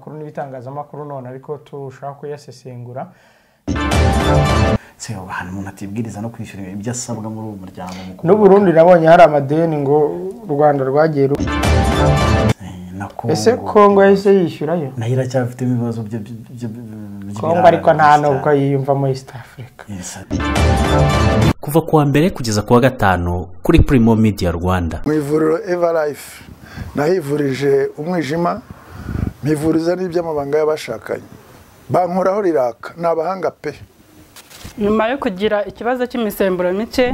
Amakuru n'ibitangazamakuru none ariko tushaka kuyasesengura. Se ahantu umuntu atibwiriza no kwishyura ibyo asabwa muri uwo muryango mukuru. N'u Burundi nabonye hari amadeni ngo u Rwanda rwagiye. Ese Kongo yahise yishyurayo? Nayo iracyafite ibibazo byo Kongo, ariko nta nubwo yiyumvamo East Africa. Kuva kuwa mbere kugeza kuwa gatanu kuri Primo Media Rwanda. Mu ivuriro Everlife nahivurije umwijima, mpivuriza n'iby'amabanga y'abashakanye. Bankoraho riraka, ni abahanga pe. Nyuma yo kugira ikibazo cy'imisemburo mike,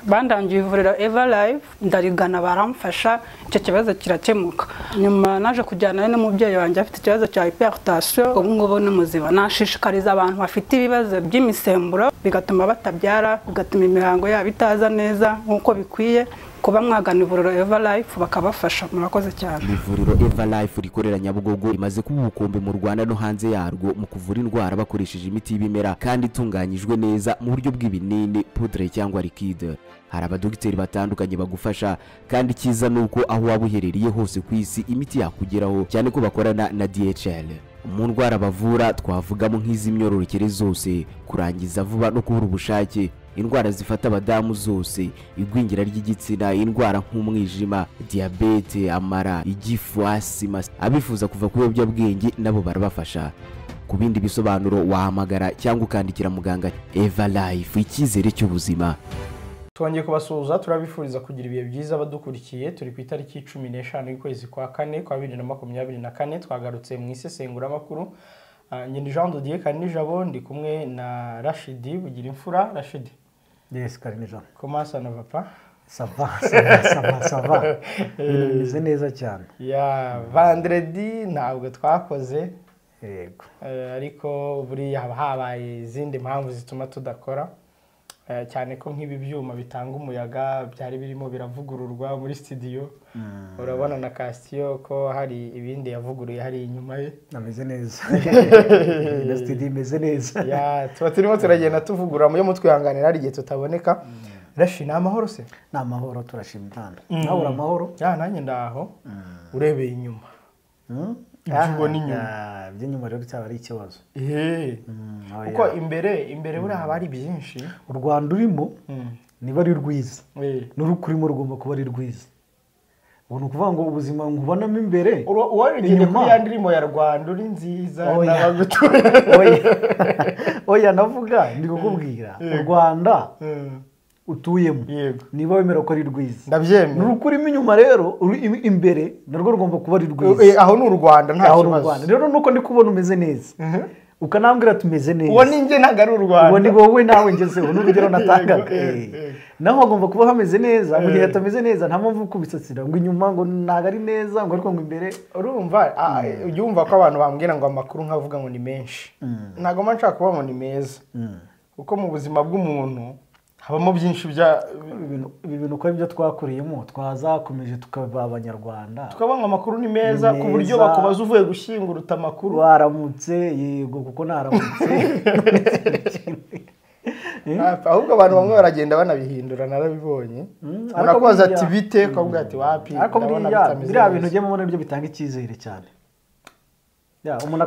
bandangiye ivuriro Everlife, ndarigana baramfasha, icyo kibazo kirakemuka. Nyuma naje kujyana n'umubyeyi wanjye afite ikibazo cya hypertension, ubu ngubu ni muzima. Nashishikariza abantu bafite ibibazo by'imisemburo bigatuma batabyara, bigatuma imihango yabo itaza neza nk'uko bikwiye, kuba mwagana ivuriro Everlife bakabafasha. Murakoze cyane. Ivuriro Everlife rikorera Nyabugogo rimaze kuba ubukombe mu Rwanda no hanze yarwo mu kuvura indwara bakoresheje imiti y'ibimera kandi itunganyijwe neza mu buryo bw'ibinini, poudre cyangwa liquide. Hari abadogiteri batandukanye bagufasha, kandi cyiza nuko aho waba uherereye hose ku isi imiti yakugeraho, cyane ko bakorana na DHL. Mu ndwara bavura twavugamo nk'iz'imyororokere zose, kurangiza vuba no kubura ubushake, indwara zifata abadamu zose, igwingira ry'igitsina, indwara nk'umwijima, diyabete, amara, igifu, asima. Abifuza kuva ku biyobyabwenge nabo barabafasha. Ku bindi bisobanuro wahamagara cyangwa ukandikira muganga. Everlife, icyizere cy'ubuzima. Twongeye kubasuhuza, turabifuriza kugira ibihe byiza badukurikiye. Turi ku itariki 15 y'ukwezi kwa kane kwa 2024, twagarutse mu isesenguramakuru. Njye Jean de Dieu Karinijabo, ndi kumwe na Rashidi Bugira Imfura. Rashidi. Yes, Karinijabo. Comment ça ne va pas? Ça va, ça va, ça va, ça va. Ibintu bimeze neza cyane. Ya vendredi ntabwo twakoze. Yego. Ariko buriya haba habaye izindi mpamvu zituma tudakora. Cyane ko nk'ibi byuma bitanga umuyaga byari birimo biravugururwa muri studio. Urabona na Casio ko hari ibindi yavuguruye hari inyuma ye. Ameze neza. Na studio imeze neza. Ya, tuba turimo turagenda tuvugurura, muyo mutwihanganira hari igihe tutaboneka. Rashi, ni amahoro se? Ni amahoro, turashima Imana. Nawe uri amahoro? Ya, nanjye ndaho. Urebeye inyuma. Ibyo n'inyuma. Iby'inyuma rero cyaba ari ikibazo. Kuko imbere buriya haba hari byinshi. U Rwanda urimo niba ari rwiza, n'urukurimo rugomba kuba ari rwiza. Ubu ni ukuvuga ngo ubuzima nkubonamo imbere. Uwarigende kuri ya ndirimbo ya Rwanda uri nziza n'abagutuye. Oya, navuga ndi kukubwira u Rwanda utuyemo niba wemera ko ari rwiza, ndabyemera. N'urukurimo inyuma rero uri imbere narwo rugomba kuba ari rwiza. Aho ni u Rwanda, nta kibazo. Rero nuko ndi kubona umeze neza, ukanambwira tumeze neza, uwo ni njye ntabwo ari u Rwanda, uwo ni wowe nawe ngezeho, n'urugero natangaga. Naho hagomba kuba hameze neza. Mu gihe hatameze neza nta mpamvu kubisasira ngo inyuma ngo ntabwo ari neza, ngo ariko ngo imbere. Urumva ujya wumva ko abantu bambwira ngo amakuru nkavuga ngo ni menshi, ntabwo mba nshaka kuba ngo ni meza, kuko mu buzima bw'umuntu habamo byinshi bya ibi bintu uko ibyo twakuriyemo twazakomeje tukaba abanyarwanda, tukabona amakuru ni meza ku buryo bakubaza uvuye gushyingura amakuru waramutse. Yego, kuko naramutse. Ahubwo abantu bamwe baragenda banabihindura, narabibonye. Urakoze ati bite, ukavuga ati wapi. Ariko biriya bintu ujye mubona byo bitanga icyizere cyane.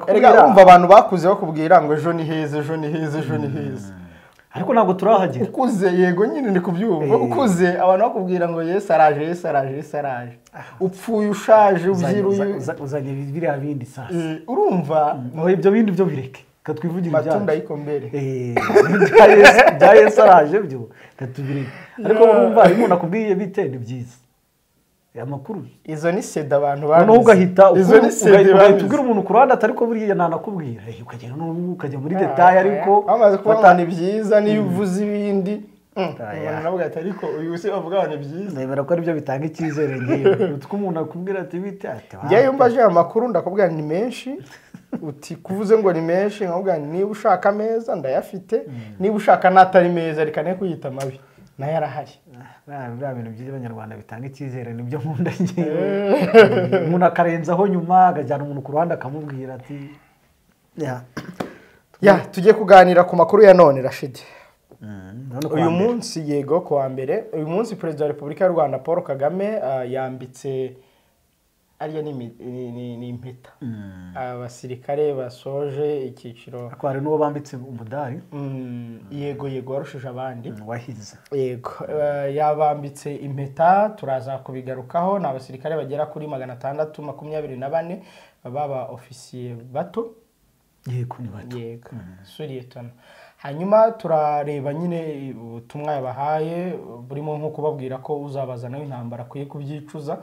Erega urumva abantu bakuze bakubwira ngo ejo ni heza, ejo ni heza, ejo ni heza, ariko ntabwo turahagera. Ukuze, yego nyine ni kubyumva. Ukuze abantu bakubwira ngo Yesu araje, Yesu araje, Yesu araje. Upfuye ushaje ubyiruye uzanye biriya bindi sasa. Urumva ibyo bindi byo bireke, katwivugira ibyacu. Matunda yikombere. Bya Yesu araje byo katubireke. Ariko urumva iyo umuntu akubwiye bite ni byiza. Amakuru izo ni seda abantu babizi. Noneho ugahita ubwira umuntu ku ruhande atari ko buriya nanakubwira, ukagenda ukajya muri detail, ariko bamaze kubona ni byiza niyo uvuze ibindi umuntu navuga ati ariko uyu se bavuga ni byiza. Ndemera ko ari byo bitanga icyizere ngewe. Utwo umuntu akubwira ati bite ati ngewe yumva aje amakuru ndakubwira ni menshi, uti kuvuze ngo ni menshi, nkabwira niba ushaka meza ndayafite, niba ushaka n'atari meza reka ne kuyita mabi, nayo arahari. Biriya bintu by'abanyarwanda bitanga icyizere nibyo nkunda ngewe. Umuntu akarenzaho nyuma akajyana umuntu ku ruhande akamubwira ati ya. Tugiye kuganira ku makuru ya none Rashidi. Uyu munsi, yego kuwa mbere, uyu munsi Perezida wa Repubulika y'u Rwanda Paul Kagame yambitse Ariya ni impeta abasirikare basoje icyiciro. Ariko hari n'uwo bambitse umudari. Yego, warushije abandi. Wahize. Yego, yabambitse impeta, turaza kubigarukaho. Ni abasirikare bagera kuri 624 baba ofisiye bato. Yego, ni bato. Yego, suriyetona. Hanyuma turareba nyine ubutumwa yabahaye burimo nko kubabwira ko uzabaza nawe intambara akwiye kubyicuza.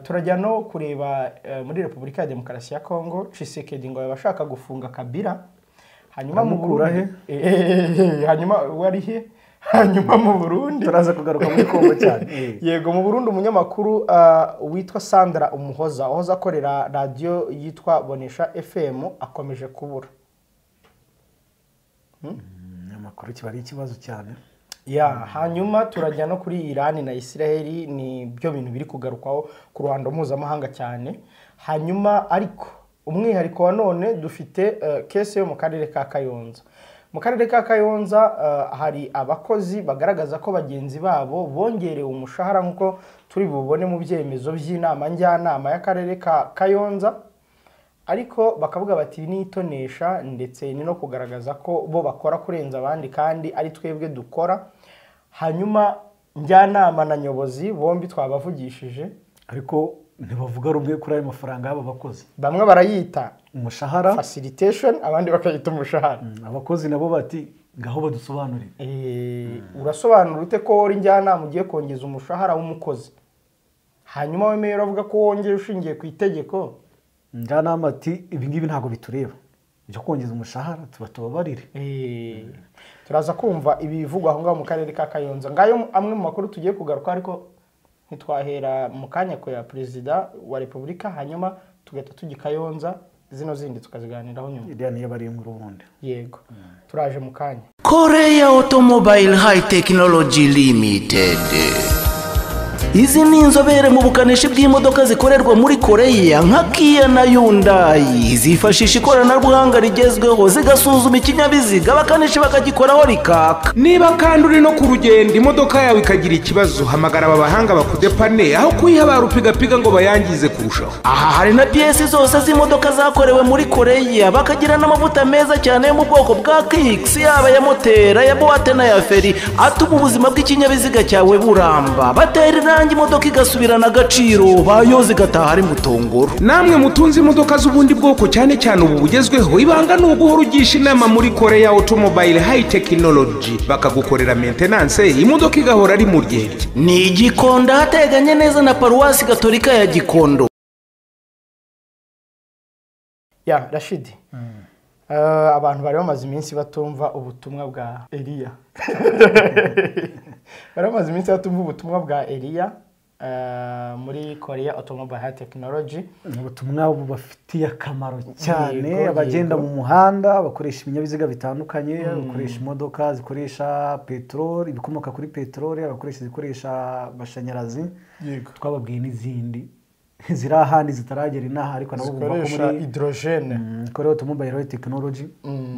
Turajya no kureba muri Repubulika ya Demokarasi ya Kongo, Tshisekedi ngo yabashaka gufunga Kabila. Hanyuma mu Aramukura Burundi, hanyuma wari he? Hanyuma mu Burundi turaza kugaruka muri Kongo cyane. Yego, mu Burundi umunyamakuru witwa Sandra Umuhoza wahoze akorera radiyo yitwa Bonesha FM akomeje kubura. Amakuru kiba ari ikibazo cyane. Ya, hanyuma turajya no kuri Iran na Israel, ni byo bintu biri kugarukwaho ku ruhando mpuzamahanga cyane. Hanyuma ariko umwihariko wa none dufite kese yo mu karere ka Kayonza. Mu karere ka Kayonza hari abakozi bagaragaza ko bagenzi babo bongerewe umushahara nk'uko turi bubone mu byemezo by'inama njyanama y'akarere ka Kayonza, ariko bakavuga bati ni itonesha ndetse ni no kugaragaza ko bo bakora kurenza abandi kandi ari twebwe dukora. Hanyuma njyanama na nyobozi bombi twabavugishije, ariko ntibavuga rumwe kuri ayo mafaranga y'aba bakozi. Bamwe barayita umushahara facilitation, abandi bakayita umushahara. Abakozi nabo bati ngaho badusobanurire. Urasobanura ute ko uri njyanama ugiye kongeza umushahara w'umukozi, hanyuma wemeye uravuga ko wongeye ushingiye ku itegeko? Njyanama ati ibi ngibi ntabwo bitureba, byo kongeza umushahara tuba tubabarire. Turaza kumva ibivugwa aho ngaho mu karere ka Kayonza. Ngayo amwe mu makuru tugiye kugaruka, ariko ntitwahera mu kanya ko ya Perezida wa Repubulika, hanyuma tugahita tujya i Kayonza, zino zindi tukaziganiraho nyuma. Iriya niyo bari inkuru ubundi. Yego, turaje mu kanya. Korea Automobile High Technology Limited. Izi ni inzobere mu bukanishi bw'imodoka zikorerwa muri Korea nka Kia na Hyundai. Zifashisha ikoranabuhanga rigezweho, zigasuzuma ikinyabiziga, abakanishi bakagikoraho rikaka. Niba kandi uri no ku rugendo imodoka yawe ikagira ikibazo, hamagara aba bahanga bakudepane aho kuyiha ba rupigapiga ngo bayangize kurushaho. Aha hari na piyesi zose z'imodoka zakorewe muri Korea, bakagira n'amavuta meza cyane yo mu bwoko bwa Kix, yaba ya moteri, aya buwate n'aya feri, atuma ubuzima bw'ikinyabiziga cyawe buramba. Batera irangi imodoka igasubirana agaciro, bayoza igataha ari mutongoro. Namwe mutunze imodoka z'ubundi bwoko cyane cyane ubu bugezweho, ibanga ni uguhora ugisha inama muri Korea Automobile High Technology, bakagukorera maintenance imodoka igahora ari mu ryerye. Ni Igikondo ahateganye neza na Paruwasi Gatolika ya Gikondo. Ya Rashidi, abantu bari bamaze iminsi batumva ubutumwa bwa Eliya. Bari bamaze iminsi batumva ubutumwa bwa Eliya muri Korea Automobile High Technology. Ubutumwa bubafitiye akamaro cyane abagenda mu muhanda, bakoresha ibinyabiziga bitandukanye, bakoresha imodoka zikoresha peteroli, ibikomoka kuri peteroli, abakoresha zikoresha amashanyarazi. Twababwiye n'izindi ziri ahandi zitaragera inaha, ariko nabo bumva ko zikoresha muri hydrogene. Korea Automobile High Technology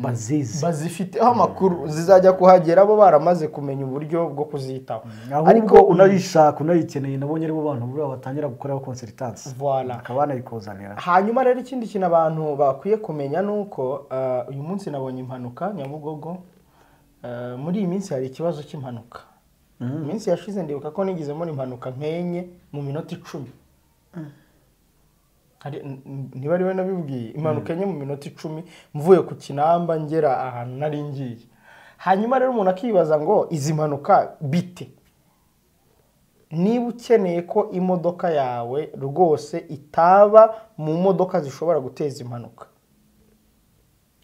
bazizi, bazifiteho amakuru, zizajya kuhagera bo baramaze kumenya uburyo bwo kuzitaho. Ariko unayishaka unayikeneye, nabonye aribo bantu buriya batangira gukoraho consultance, Voilà. bakaba banayikuzanira. Hanyuma rero ikindi kintu abantu bakwiye kumenya ni uko uyu munsi nabonye impanuka Nyabugogo. Muri iyi minsi hari ikibazo cy'impanuka. Iminsi yashize ndibuka ko nigeze mbona impanuka nkenye mu minota 10. Niba ari we nabibwiye, impanuka enye mu minota 10 mvuye ku Kinamba ngera ahantu nari ngiye. Hanyuma rero umuntu akibaza ngo izi mpanuka bite? Niba ukeneye ko imodoka yawe rwose itaba mu modoka zishobora guteza impanuka,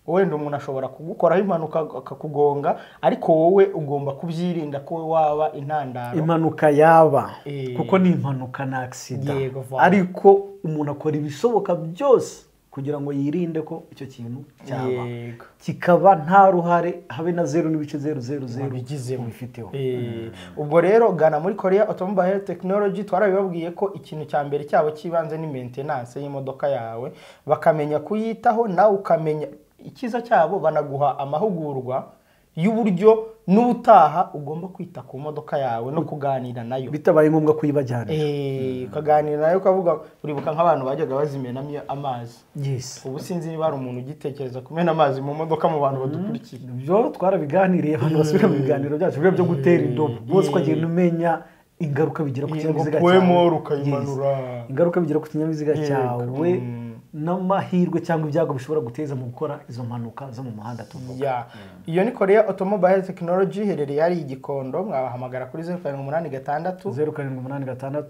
wenda umuntu ashobora kugukoraho impanuka akakugonga, ariko wowe ugomba kubyirinda ko waba intandaro impanuka yaba, kuko ni impanuka na accident. Yego, voilà. Ariko umuntu akora ibishoboka byose kugira ngo yirinde ko icyo kintu cyaba, Yego. kikaba nta ruhare habe na 0.000 wabigizemo. ubifiteho. Ubwo rero gana muri Korea Automobile Technology, twarabibabwiye ko ikintu cya mbere cyabo cy'ibanze ni maintenance y'imodoka yawe, bakamenya kuyitaho, nawe ukamenya icyiza cyabo, banaguha amahugurwa y'uburyo n'ubutaha ugomba kwita ku modoka yawe no kuganira nayo bitabaye ngombwa kuyibajyanira. Ukaganira nayo ukavuga, uribuka nk'abantu bajyaga bazimenamo amazi. Yes. Ubu sinzi niba hari umuntu ugitekereza kumena amazi mu modoka mu bantu badukurikiye. Ibyo twarabiganiriye, abantu basubira mu biganiro byacu byo gutera indobo bose, ukagenda umenya ingaruka bigira ku kinyabiziga cyawe, ukayimanura, ingaruka bigira ku kinyabiziga cyawe n'amahirwe cyangwa ibyago bishobora guteza mu gukora izo mpanuka zo mu muhanda tuvuga. Iyo ni Korea Automobile Technology iherereye ari Gikondo, mwabahamagara kuri 0786 0786 20 20 60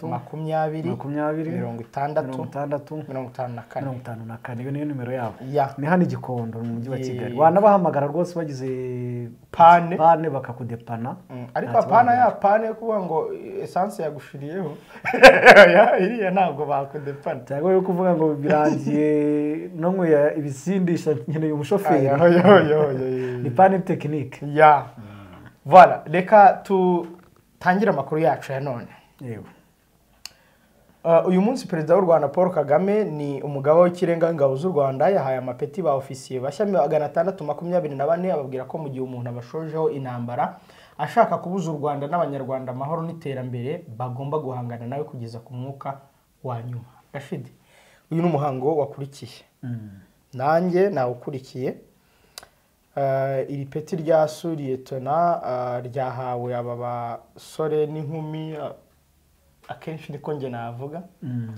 54 54. Iyo niyo nimero yabo. Ni hano Gikondo mu mujyi wa Kigali. Wanabahamagara rwose bagize pane bakakudepana. Ariko apana ya pane yo kuvuga ngo essence yagushiriyeho iriya ntabwo bakudepana, cyangwa yo kuvuga ngo birangiye nonwe ibisindisha nkeneye umushoferi. Ni pane technique. Ya voilà, reka tutangire amakuru yacu ya none. Yego. Uyu munsi Perezida w'u Rwanda Paul Kagame ni umugaba w'ikirenga w'ingabo z'u Rwanda yahaye amapeti ba ofisiye bashya 624, ababwira ko mu gihe umuntu abashojeho intambara ashaka kubuza u Rwanda n'Abanyarwanda amahoro n'iterambere bagomba guhangana nawe kugeza ku mwuka wa nyuma. Rashid, uyu ni umuhango wakurikiye. Nanjye nawukurikiye. Iri peti rya suriyetona ryahawe aba basore n'inkumi, akenshi niko nge navuga,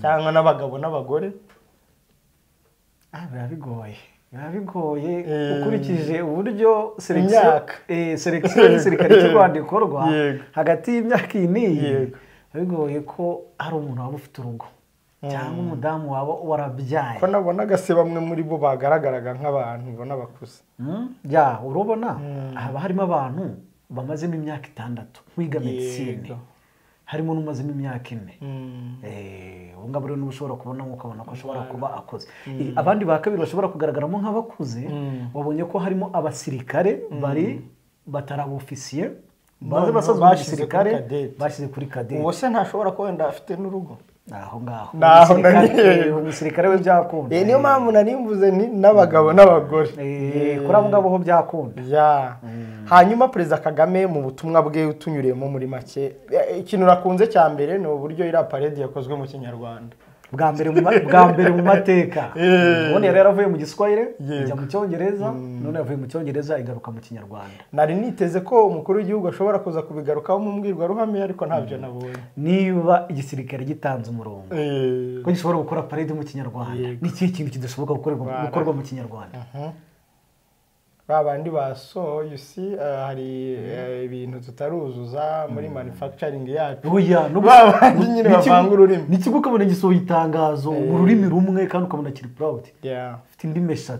cyangwa n'abagabo n'abagore. Biba bigoye ukurikije uburyo selection y'igisirikare cy'u Rwanda ikorwa hagati y'imyaka iyi n'iyi. Biba bigoye ko hari umuntu waba ufite urugo cyangwa umudamu waba warabyaye. Ko nabonaga se bamwe muri bo bagaragaraga nk'abantu ubona bakuze. Ya urabona haba harimo abantu bamazemo imyaka 6 kwiga medicine, harimo n'umazemo imyaka 4. Ubu ngabo rero ushobora kubona ukabona ko ashobora kuba akoze. Abandi ba kabiri bashobora kugaragaramo nk'abakuze, wabonye ko harimo abasirikare bari batarabofisiye baze basaza mu gisirikare bashyize kuri kadete. Uwo se ntashobora kuba wenda afite n'urugo. Aho ngaho umusirikare we byakunda. Niyo mpamvu nari mvuze ni n'abagabo n'abagore kuri abo ngabo ho byakunda. Hanyuma Perezida Kagame mu butumwa bwe utunyuriyemo muri make, ikintu nakunze cya mbere ni uburyo iriya parade yakozwe mu Kinyarwanda bwa mbere mu mateka. Ubundi yari yaravuye mu Giswahili ijya mu Cyongereza, none yavuye mu Cyongereza igaruka mu Kinyarwanda. Nari niteze ko umukuru w'igihugu ashobora kuza kubigarukaho mu mbwirwaruhame, ariko ntabyo nabonye. Niba igisirikare gitanze umurongo ko gishobora gukora parade mu Kinyarwanda, ni ikihe kintu kidashoboka gukorwa mu Kinyarwanda? Babandi ba so you see, hari ibintu tutaruzuza muri manufacturing yacu. Oya, babandi nyine bavanga ururimi. N'ikigo ukabona gisohoye itangazo mu rurimi rumwe kandi ukabona kiri proud. Ufite indimi 3.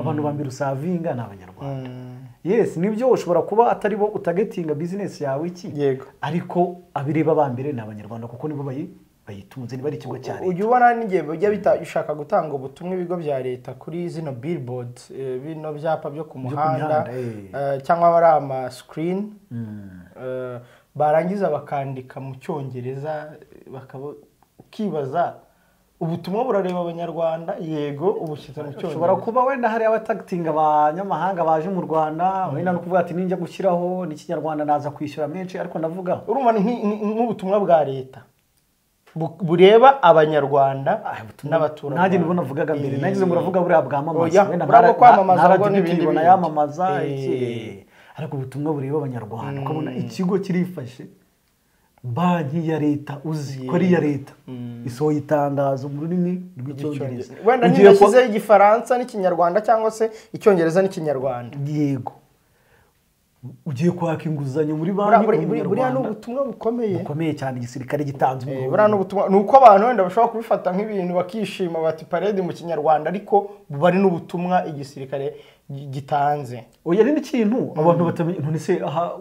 Abantu ba mbere usavinga ni Abanyarwanda. Yes, nibyo ushobora kuba atari bo utagetinga business yawe iki. Ariko abireba ba mbere ni Abanyarwanda kuko nibo bayitunze, niba ari ikigo cya leta. Ujya ubona n'igihe bijya bita ushaka gutanga ubutumwa ibigo bya leta kuri zino billboard, bino byapa byo ku muhanda cyangwa ari ama screen, barangiza bakandika mu Cyongereza, bakaba ukibaza ubutumwa burareba Abanyarwanda. Yego, ubushyize mu Cyongereza. Ushobora kuba wenda hari abatagitinga abanyamahanga baje mu Rwanda, wenda no kuvuga ati ninjya gushyiraho n'Ikinyarwanda naza kwishyura menshi, ariko ndavuga urumva nk'ubutumwa bwa leta bureba Abanyarwanda n'abaturarwanda. Nanjye nibwo navugaga mbere, nagize ngo uravuga buriya bwamamaza, wenda bwo kwamamaza bwo n'ibindi bintu yamamaza iki, ariko ubutumwa bureba Abanyarwanda ukabona ikigo kirifashe, banki ya leta uzi ko ari iya leta isohoye itangazo mu rurimi rw'Icyongereza. Wenda ntibashyizeho Igifaransa n'Ikinyarwanda cyangwa se Icyongereza n'Ikinyarwanda. Yego, ugiye kwaka inguzanyo muri banki. Buriya ni ubutumwa bukomeye cyane igisirikare gitanze umurongo. Buriya ni ubutumwa, ni uko abantu wenda bashobora kubifata nk'ibintu bakishima bati parade mu Kinyarwanda, ariko bari n'ubutumwa igisirikare gitanze. Oya, ni n'ikintu abantu batamenye. None se aha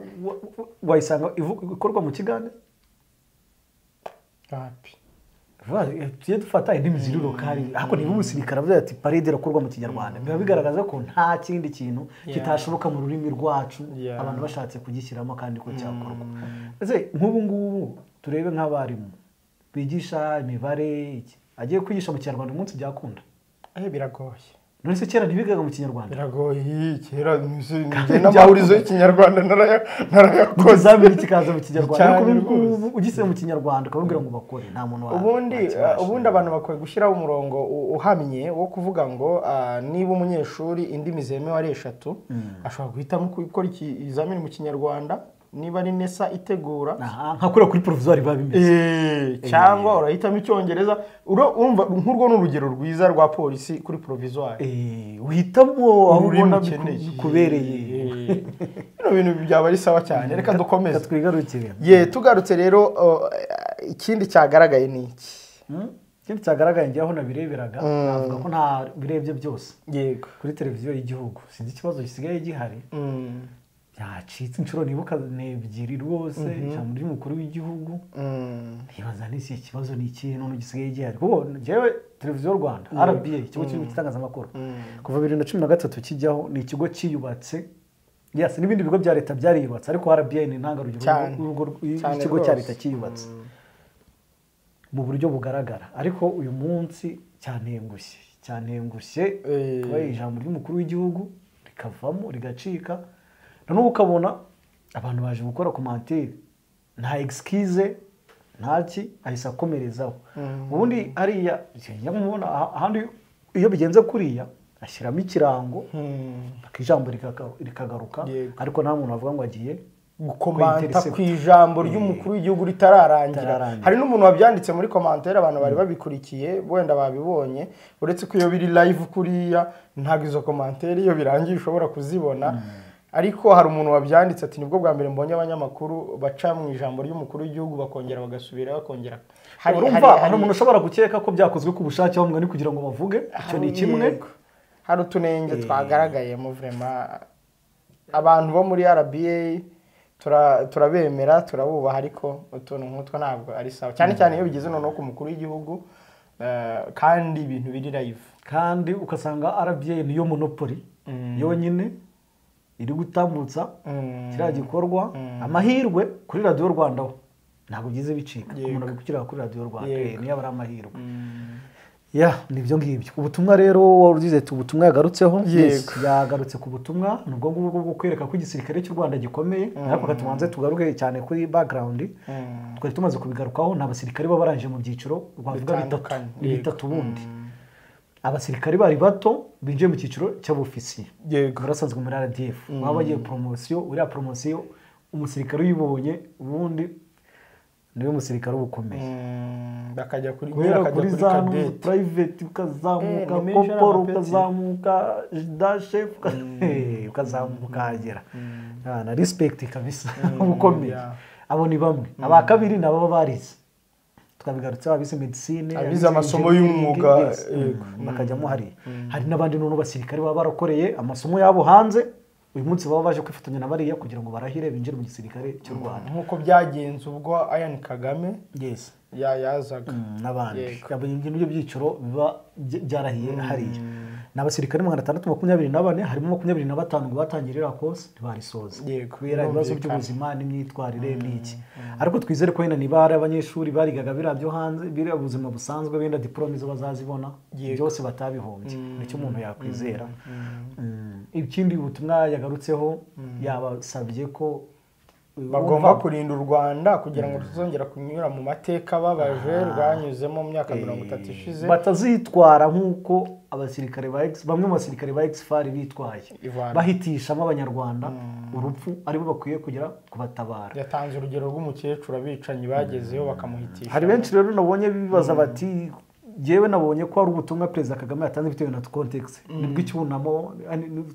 wayisanga ikorwa mu Kigande? Tujye dufata indimi ziri lokali, ariko niba umusirikare avuze ati parade irakorwa mu Kinyarwanda, biba bigaragaza ko nta kindi kintu kitashoboka mu rurimi rwacu abantu bashatse kugishyiramo kandi ko cyakorwa. Ese nk'ubu ngubu turebe nk'abarimu bigisha imibare, agiye kwigisha mu Kinyarwanda umunsi byakunda? Biragoye. None se kera ntibigaga mu Kinyarwanda? Biragoye, kera njye n'amahurizo y'Ikinyarwanda narayakoze. Ikizamini kikaza mu Kinyarwanda, ariko ugise mu Kinyarwanda ukababwira ngo bakore, nta muntu ubundi abantu bakwiye gushyiraho umurongo uhamye wo kuvuga ngo niba umunyeshuri indimi zemewe ari 3 ashobora guhitamo gukora ikizamini mu Kinyarwanda niba ari NESA itegura nka kuriya kuri provisoire biba bimeze, cyangwa urahitamo Icyongereza. Urumva nk'urwo ni urugero rwiza rwa polisi kuri provisoire, uhitamo aho ubona bikubereye. Bino bintu byaba ari sawa cyane. Reka dukomeze twigarukire. Ye, tugarutse rero, ikindi cyagaragaye ni iki? Ikindi cyagaragaye njye aho nabireberaga, navuga ko nta birebye byose. Yego, kuri televiziyo y'igihugu sinzi ikibazo gisigaye gihari, byacitse inshuro nibuka ni 2 rwose. Ijambo ry'umukuru w'igihugu ntibaza n'iki kibazo ni ikihe none gisigaye gihari, kuko njyewe televiziyo Rwanda RBA, ikigo cy'itangazamakuru kuva 2013 kijyaho, ni ikigo cyiyubatse. Yes, n'ibindi bigo bya leta byariyubatse, ariko RBA ni intangarugero ikigo cya leta cyiyubatse mu buryo bugaragara. Ariko uyu munsi cyantengushye kuba ijambo ry'umukuru w'igihugu rikavamo rigacika. Noneho ukabona abantu baje gukora commentaire, nta excuse ntaki, ahise akomerezaho. Ubundi hariya mubona ahandi iyo bigenze kuriya ashyiramo ikirango akijambo rikagaruka, ariko nta muntu avuga ngo agiye gukomanta ku ijambo ry'umukuru w'igihugu ritararangira. Hari n'umuntu wabyanditse muri commentaire, abantu bari babikurikiye wenda babibonye, uretse ko iyo biri live kuriya ntabwo izo commentaire iyo birangiye ushobora kuzibona. Ariko hari umuntu wabyanditse ati nibwo bwa mbere mbonye abanyamakuru baca mu ijambo ry'umukuru w'igihugu bakongera bagasubira bakongera. Hari umuntu ushobora gukeka ko byakozwe ku bushake bamwe kugira ngo bavuge, icyo ni kimwe. Hari utunenge twagaragayemo vraiment. Abantu bo muri RBA turabemera, turabubaha, ariko utuntu nk'utwo ntabwo ari sawa, cyane cyane iyo bigeze noneho ku mukuru w'igihugu kandi ibintu biri live, kandi ugasanga RBA niyo monopoly yonyine iri gutambutsa kiriya gikorwa. Amahirwe kuri radiyo Rwanda ho ntabwo byize bicika, umuntu abikukira kuri radiyo Rwanda niyo aba ari amahirwe. Ya, nibyo ngibyo. Ubutumwa rero warugize ati ubutumwa yagarutseho, yagarutse ku butumwa nubwo ngubwo bwo kwereka ko igisirikare cy'u Rwanda gikomeye. Ariko katubanze tugaruke cyane kuri background, twari tumaze kubigarukaho. Nta basirikare baba barangije mu byiciro rwavuga bitatu bundi. Abasirikare bari bato binjiye mu cyiciro cy'abofisiye, barasanzwe muri RDF, baba bagiye promosiyo. Uriya promosiyo umusirikare uyibonye ubundi niwe musirikare ubukomeye, bakajya kuri za private, ukazamuka koporo, ukazamuka dashef, ukazamuka agera na respect kabisa ubukomeye. Abo ni bamwe. Aba kabiri nabo barize, twabigarutse, abize medicine, abize amasomo y'umwuga, bakajyamo. Hari n'abandi none basirikare baba barakoreye amasomo yabo hanze, uyu munsi baba baje kwifatanya na bariya kugira ngo barahire binjire mu gisirikare cy'u Rwanda, nkuko byagenze ubwo Ian Kagame yazaga n'abandi. Ibyo byiciro biba byarahiye hariya. Ni abasirikare 624, harimo 25 ngo batangirira kose ntibarisoza kubera ibibazo by'ubuzima n'imyitwarire n'iki. Ariko twizere ko wenda niba ari abanyeshuri barigaga biriya byo hanze, biriya ubuzima busanzwe, wenda diplome zo bazazibona byose batabihombye, nicyo umuntu yakwizera. Ikindi ubutumwa yagarutseho, yabasabye ko bagomba kurinda u Rwanda kugira ngo tuzongera kunyura mu mateka babaje rwanyuzemo mu myaka 30 ishize, batazitwara nk'uko abasirikare ba ex, bamwe mu basirikare ba ex-FAR bitwaye, bahitishamo abanyarwanda urupfu, aribo bakwiye kugira kubatabara. Yatanze urugero rw'umukecuru abicanyi bagezeyo bakamuhitisha. Hari benshi rero nabonye bibaza bati jewe nabonye ko ari ubutumwa Perezida Kagame yatanze bitewe na context, nibwo icyunamo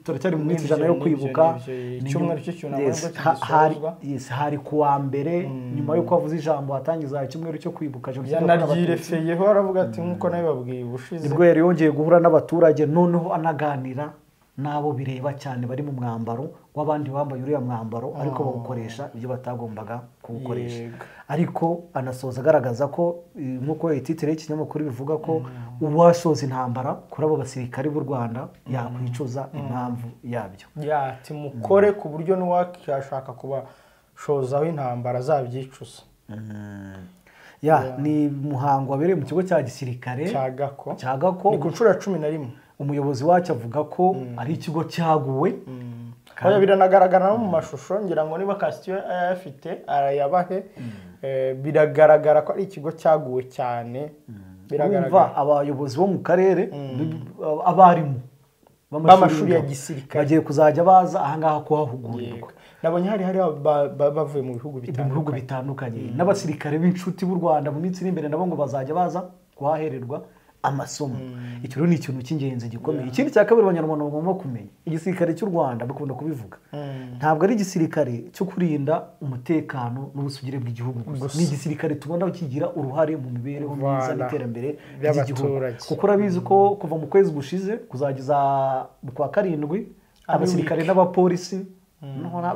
turacyari mu minsi 100 yo kwibuka, icyumweru cy'icyunamo nibwo kigisozwa. Hari kuwa mbere nyuma yuko avuze ijambo atangiza icyumweru cyo kwibuka jenoside yakorewe Abatutsi, yanaryirefeyeho aravuga ati nkuko nabibabwiye ubushize, nibwo yari yongeye guhura n'abaturage, noneho anaganira n'abo bireba cyane bari mu mwambaro w'abandi bambaye uriya mwambaro, ariko bawukoresha ibyo batagombaga kuwukoresha. Ariko anasoza agaragaza ko nk'uko ititire y'ikinyamakuru bivuga ko uwashoza intambara kuri abo basirikare b'u Rwanda yakwicuza impamvu yabyo. Ati mukore ku buryo n'uwashaka kubashozaho intambara azabyicuza. Ya, ni muhango wabereye mu kigo cya gisirikare cya Gako, ni ku nshuro ya 11. Umuyobozi wacyo avuga ko ari ikigo cyaguwe. Oya, biranagaragara no mu mashusho, ngira ngo niba Kasitiyo ayafite arayabahe. Biragaragara ko ari ikigo cyaguwe cyane. Biragaragara abayobozi bo mu karere, abarimu b'amashuri ya gisirikare bagiye kuzajya baza ahangaha kuhahugurirwa. Nabonye hari bavuye mu bihugu bitandukanye, n'abasirikare b'inshuti b'u Rwanda mu minsi iri imbere nabo ngo bazajya baza kuhahererwa amasomo. Icyo rero ni ikintu cy'ingenzi gikomeye. Ikindi cya kabiri abanyarwanda bagomba kumenya, igisirikare cy'u Rwanda bakunda kubivuga, ntabwo ari igisirikare cyo kurinda umutekano n'ubusugire bw'igihugu gusa, ni igisirikare tubona kigira uruhare mu mibereho myiza n'iterambere ry'igihugu. Kuko urabizi ko kuva mu kwezi gushize kuzageza mu kwa 7 abasirikare n'abapolisi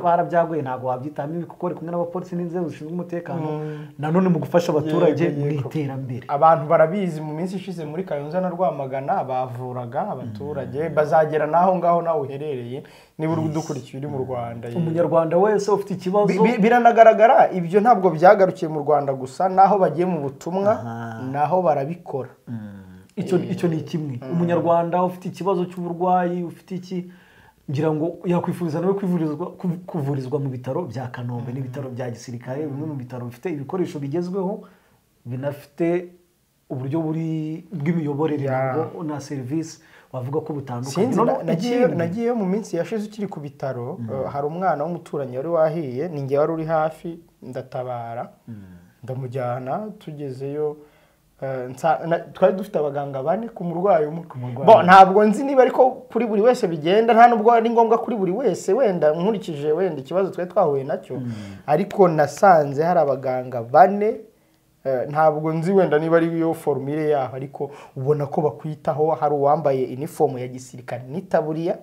barabyaguye, ntabwo wabyitamo ibi kuko bari kumwe n'abapolisi n'inzego zishinzwe umutekano nanone mu gufasha abaturage mu iterambere. Abantu barabizi, mu minsi ishize muri Kayonza na Rwamagana bavuraga abaturage, bazagera naho ngaho nawe uherereye niba uri udukurikiye uri mu Rwanda. Umunyarwanda wese ufite ikibazo biranagaragara. Ibyo ntabwo byagarukiye mu Rwanda gusa, naho bagiye mu butumwa naho barabikora. Icyo ni kimwe. Umunyarwanda ufite ikibazo cy'uburwayi, ufite iki, ngira ngo yakwifuza nawe kuvurizwa mu bitaro bya Kanombe n'ibitaro bya gisirikare, bimwe mu bitaro bifite ibikoresho bigezweho binafite uburyo buri bw'imiyoborere na serivisi wavuga ko butandukanye. Nagiye mu minsi yashize ukiri ku bitaro, hari umwana w'umuturanyi wari wahiye, ni njye wari uri hafi, ndatabara ndamujyana. Tugezeyo twari dufite abaganga 4 ku murwayi umwe. Ntabwo nzi niba ariko kuri buri wese bigenda, nta nubwo ari ngombwa kuri buri wese, wenda nkurikije wenda ikibazo twari twahuye nacyo, ariko nasanze hari abaganga 4. Ntabwo nzi wenda niba ari yo formule yaho, ariko ubona ko bakwitaho. Hari uwambaye inifomu ya gisirikare n'itaburiya,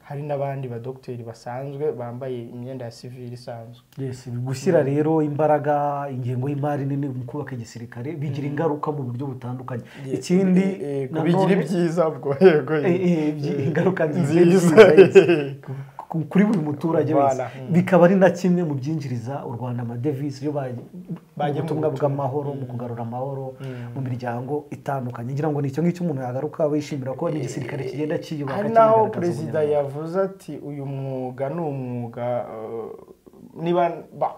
hari n'abandi badokiteri basanzwe bambaye imyenda ya civil isanzwe. Yes, gushyira rero imbaraga, ingengo y'imari nini mu kubaka igisirikare bigira ingaruka mu buryo butandukanye. Ikindi bigira ibyiza ubwo, yego, ingaruka nziza kuri buri muturage wese, bikaba ari na kimwe mu byinjiriza u Rwanda amadevisi iyo bagiye mu butumwa bw'amahoro, mu kugarura amahoro mu miryango itandukanye. Ngira ngo ni icyo ngicyo umuntu yagaruka wishimira ko n'igisirikare kigenda cyiyubaka. Hari naho perezida yavuze ati uyu mwuga ni umwuga, niba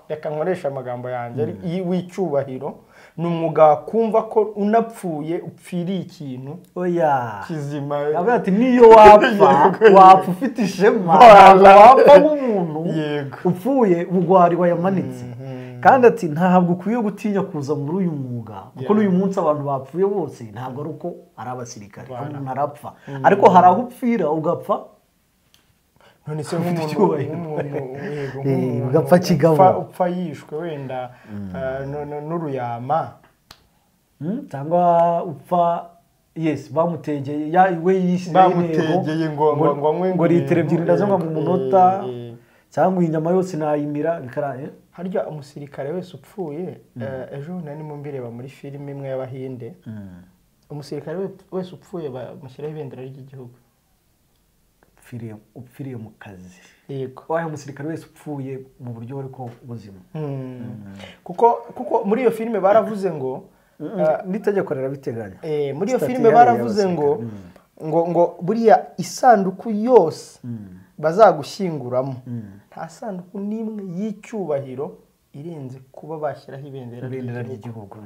reka nkoresha amagambo yanjye, w'icyubahiro, ni umwuga kumva ko unapfuye upfiriye ikintu kizima. Ati niyo wapfa wapfa ufite ishema, wapfa nk'umuntu upfuye ubugwari wayamanitse. Kandi ati ntabwo ukwiye gutinya kuza muri uyu mwuga, kuko n'uyu munsi abantu bapfuye bose ntabwo ari uko ari abasirikare, umuntu arapfa, ariko hari aho upfira ugapfa none se nk'umuntu ugapfa kigabo, upfa yishwe wenda n'uruyama, cyangwa upfa yes bamutegeye, we yishyize bamutegeye ngo litiro 2 ndazanywa mu munota, cyangwa inyama yose nayimira bikaraye. Harya umusirikare wese upfuye, ejo nari mbireba muri filime imwe y'Abahinde, umusirikare wese upfuye bamushyiraho ibendera ry'igihugu. Upfiriye mu kazi. Yego. Wahe umusirikare wese upfuye mu buryo ariko buzima. Kuko muri iyo filime baravuze ngo n'itegeko rirabiteganya. Muri iyo filime baravuze ngo ngo buriya isanduku yose bazagushyinguramo, nta sanduku n'imwe y'icyubahiro irenze kuba bashyiraho ibendera ry'igihugu.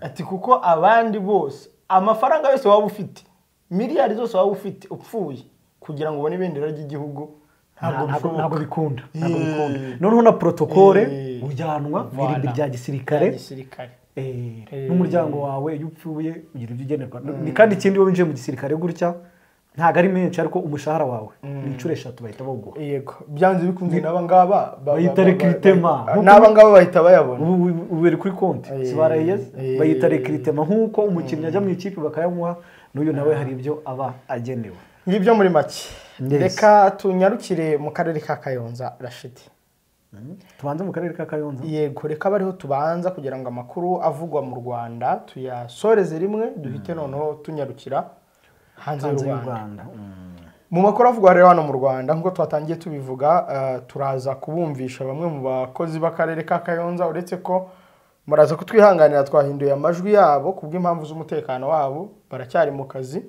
Ati kuko abandi bose amafaranga yose waba ufite, miliyari zose waba ufite, upfuye kugira ngo ubone ibendera ry'igihugu ntabwo bikunda. Noneho na protokole ujyanwa mu irimbi rya gisirikare n'umuryango wawe, iyo upfuye ugira ibyo ugenerwa. Ni kandi ikindi iyo winjiye mu gisirikare gutya ntabwo ari menshi, ariko umushahara wawe ni inshuro 3 bahita bawuguha. Yego, byanze bikunze n'aba ngaba bayita recrutement, n'aba ngaba bahita bayabona ubu bari kuri konti sibarayeze, bayita recrutement nk'uko umukinnyi ajya mu ikipe bakayamuha, n'uyu nawe hari ibyo aba agenewe. Ngibyo muri make. Reka tunyarukire mu karere ka Kayonza, Rashidi. Tubanze mu karere ka Kayonza. Yego, reka bariho tubanza kugira ngo amakuru avugwa mu Rwanda tuyasoreze rimwe, duhite noneho tunyarukira hanze y'u Rwanda. Mu makuru avugwa rero hano mu Rwanda nk'uko twatangiye tubivuga, turaza kubumvisha bamwe mu bakozi b'akarere ka Kayonza, uretse ko muraza kutwihanganira twahinduye amajwi yabo kubw'impamvu z'umutekano wabo, baracyari mu kazi.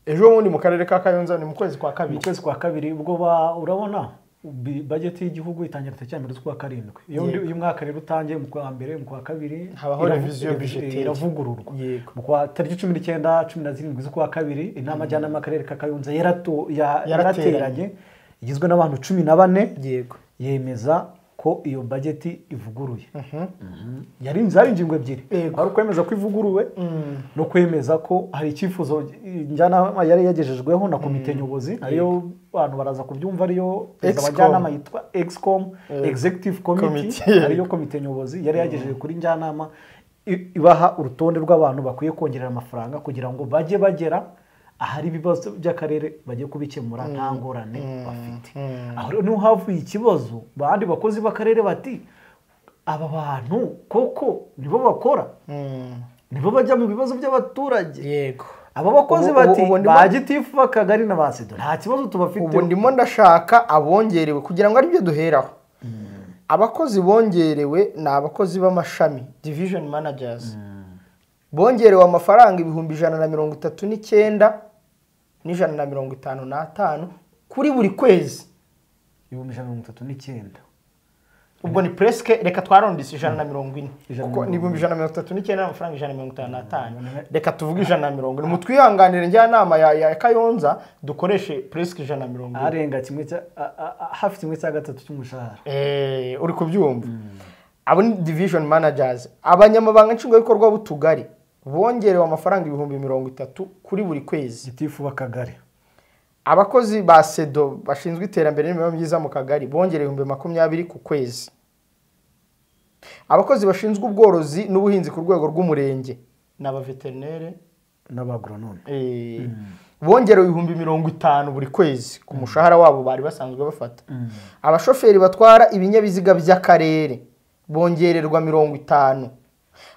Ejo bundi mu karere ka Kayonza ni mu kwezi kwa kabiri. Mu kwezi kwa kabiri ubwo urabona budget y'igihugu itangira tariki ya 1 z'ukwa karindwi. Iyo uyu mwaka rero utangiye mu kwa mbere, mu kwa kabiri habaho revision budgetaire iravugururwa. Mu kwa tariki 19 17 z'ukwa kabiri inama njyanama y'akarere ka Kayonza yarateranye igizwe n'abantu 14. Yego. Yemeza ko iyo budget ivuguruye. Yari ingingo ebyiri. Hari kwemeza ko ivuguruwe no kwemeza ko hari icyifuzo njyanama yari yagejejweho na komite nyobozi, ariyo abantu baraza kubyumva, ariyo abajyanama yitwa Excom, Executive Committee, ariyo komite nyobozi yari yagejeje kuri njyanama ibaha urutonde rw'abantu bakwiye kongerera amafaranga kugira ngo bajye bagera ahari ibibazo by'akarere bajye kubikemura nta ngorane bafite. Aho rero niho havuye ikibazo, bandi bakozi b'akarere bati aba bantu koko nibo bakora, nibo bajya mu bibazo by'abaturage. Yego. Aba bakozi bati ba gitifu b'akagari na ba sedo nta kibazo tubafite. Ubu ndimo ndashaka abongerewe kugira ngo aribyo duheraho. Abakozi bongerewe ni abakozi b'amashami, division managers. Bongerewe amafaranga 139 155 kuri buri kwezi. 139. Ubwo ni presque, reka twarondise 140, kuko ni 139 amafaranga 155. Reka tuvuge 140. Mutwihanganire njyanama ya Kayonza dukoreshe presque 140. Arenga kimwe cya hafi kimwe cya gatatu cy'umushahara. Uri kubyumva. Abo ni division managers. Abanyamabanga nshingwabikorwa b'utugari bongerewe amafaranga 30,000 kuri buri kwezi. Gitifu b'akagari. Abakozi ba sedo bashinzwe iterambere n'imibereho myiza mu kagari bongerewe 20,000 ku kwezi. Abakozi bashinzwe ubworozi n'ubuhinzi ku rwego rw'umurenge n'abaveterinere n'abagronome bongerewe 50,000 buri kwezi ku mushahara wabo bari basanzwe bafata. Abashoferi batwara ibinyabiziga by'akarere bongererwa 50.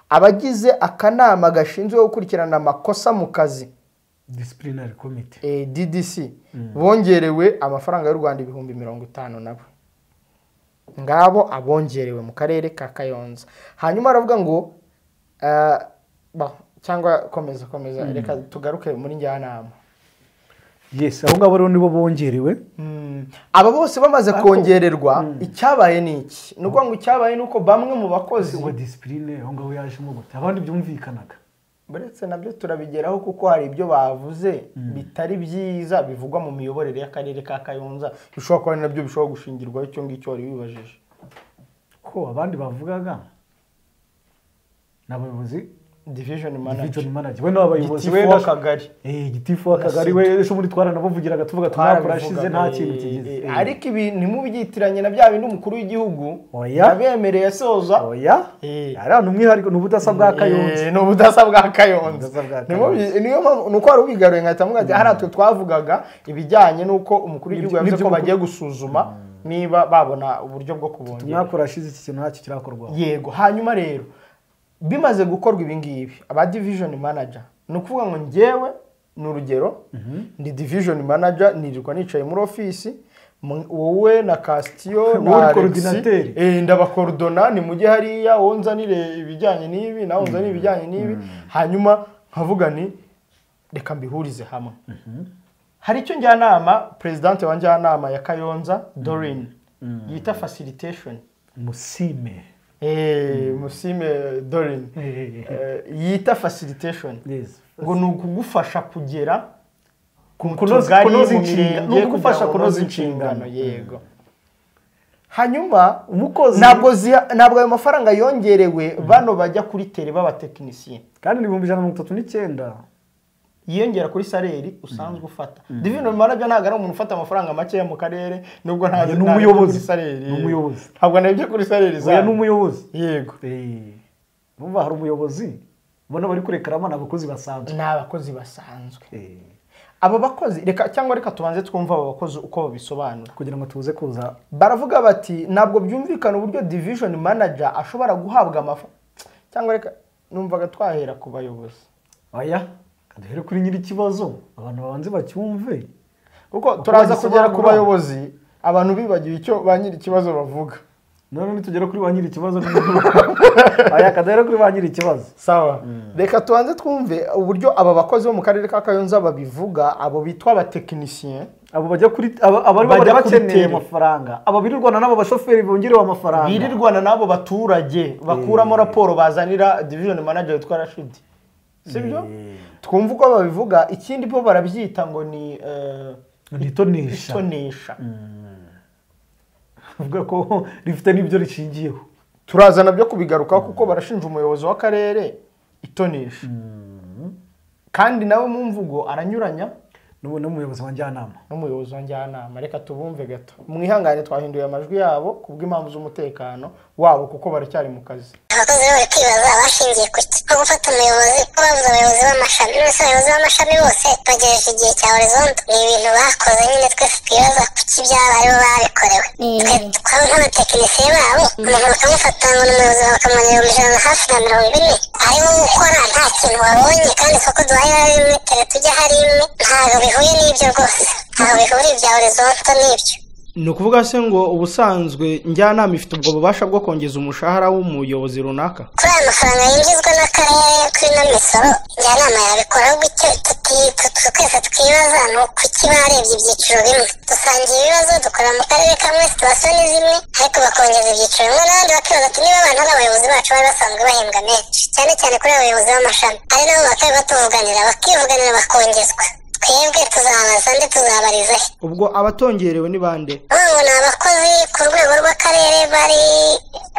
Abagize akanama gashinzwe gukurikirana amakosa mu kazi, disciplinary committee, DDC, bongerewe amafaranga y'u Rwanda 50,000 nabo. Ngabo abongerewe mu karere ka Kayonza. Hanyuma aravuga ngo cyangwa komeza reka tugaruke muri njyanama. Yes, aho ngabo rero nibo bongerewe. Aba bose bamaze kongererwa, icyabaye ni iki? Nuko ngo icyabaye nuko bamwe mu bakozi ubwo discipline aho ngabo yajemo gute abandi byumvikanaga. Buretse nabyo turabigeraho kuko hari ibyo bavuze bitari byiza bivugwa mu miyoborere y'akarere ka Kayonza, bishobora kuba nabyo bishobora gushingirwaho icyo ngicyo wari wibajije. Ko abandi bavugaga n'abayobozi division manager we n'abayobozi we w'akagari, gitifu w'akagari we ejo muri twaranabuvugiraga tuvuga twakurashize nta kintu kigize. Ariko ibi ntimubyitiranye na bya bindi umukuru w'igihugu yabemereye asoza. Oya, ari umwihariko, ni ubudasa bwa Kayonza. Ni ubudasa bwa Kayonza. Niyo mpamvu nuko wari ubigaruye nkahita mvuga ati hariya twe twavugaga ibijyanye n'uko umukuru w'igihugu yavuze ko bagiye gusuzuma niba babona uburyo bwo kubongera. Mwakurashize iki kintu ntacyo kirakorwa. Yego. Hanyuma rero bimaze gukorwa ibi ngibi, aba division manager, ni ukuvuga ngo njyewe ni urugero ndi division manager, nirirwa nicaye muri office, wowe na Castio na Alexi ndabakordona ni mujye hariya wowe nzanire ibijyanye n'ibi nawe nzanire ibijyanye n'ibi, hanyuma nkavuga ni reka mbihurize hamwe. Hari icyo njyanama presidente wa njyanama ya Kayonza Doreen yita facilitation, Musime Musime Doreen yita facilitation, ngo ni ukugufasha kugera kunoza inshingano, ni ukugufasha kunoza inshingano. Yego. Hanyuma umukozi ntabwo ayo mafaranga yongerewe bano bajya kuri tele b'abatekinisiye, kandi ni 139 yiyongera kuri saleri usanzwe ufata. Division manager ntabwo ari umuntu ufata amafaranga make mu karere, nubwo ntazi ni umuyobozi, ni umuyobozi, ntabwo nabyo kuri saleri za ni umuyobozi. Yego. Numva hari umuyobozi mbona bari kurekarama n'abakozi basanzwe, n'abakozi basanzwe. Aba bakozi reka cyangwa reka tubanze twumva aba bakozi uko babisobanura kugira ngo tuze kuza. Baravuga bati ntabwo byumvikana uburyo division manager ashobora guhabwa amafaranga, cyangwa reka numvaga twahera ku bayobozi. Oya, duhere kuri nyiri ikibazo abantu babanze bacyumve, kuko turaza kugera ku bayobozi abantu bibagiwe icyo ba nyiri ikibazo bavuga. None nitugera kuri ba nyiri ikibazo Aya kadere kuri ba nyiri ikibazo. Sawa. Reka tubanze twumve uburyo aba bakozi bo mu karere ka Kayonza babivuga, abo bitwa abatekinisien, abo bajya kuri abari bari bakeneye amafaranga, abo birirwana nabo bashoferi bongerewe amafaranga, birirwana nabo baturage bakuramo raporo bazanira division manager witwa Rashid. Sibyo? Twumva uko babivuga. Ikindi bo barabyita ngo ni itonesha. Itonesha. Uvuga ko rifite n'ibyo rishingiyeho. Turazana byo kubigaruka kuko barashinja umuyobozi w'akarere itonesha. Kandi nawe mu mvugo aranyuranya n'umuyobozi wa njyanama. N'umuyobozi wa njyanama. Reka tubumve gato. Mwihangane twahinduye amajwi yabo kubw'impamvu z'umutekano wabo kuko baracyari mu kazi. Abakozi bari kwibaza bashingiye ku gufata umuyobozi, ko bavuze abayobozi b'amashami, bose abayobozi b'amashami bose bagejeje igihe cya horizontal. Ni ibintu bakoze nyine twese twibaza kuki byaba aribo babikorewe. Twe nk'abatekinisiye babo, umuntu bakamufata ngo ni umuyobozi bakamwongera 140 arimo gukora nta kintu wabonye, kandi isoko duhaye ari rimwe, tere tujya hari imwe, ntabwo bihuye n'ibyo rwose, ntabwo bihuriye ibya horizontal n'ibyo. Ni ukuvuga se ngo ubusanzwe njyanama ifite ubwo bubasha bwo kongeza umushahara w'umuyobozi runaka? Kuri aya mafaranga yinjizwa n'akarere kuri ino misoro, njyanama yabikora gutyo. Twese twibaza ni kuki barebye ibyiciro bimwe. Dusangiye ibibazo, dukorera mu karere kamwe, situwasiyo ni zimwe, ariko bakongeza ibyiciro bimwe n'abandi bakibaza ati niba abantu ari abayobozi bacu bari basanzwe bahembwa menshi, cyane cyane kuri abayobozi b'amashami, ari nabo bakaba batuvuganira, bakivuganira bakongezwa. Twebwe tuzabaza nde, tuzabariza he? Ubwo abatongerewe ni bande? Ngo ni abakozi ku rwego rw'akarere bari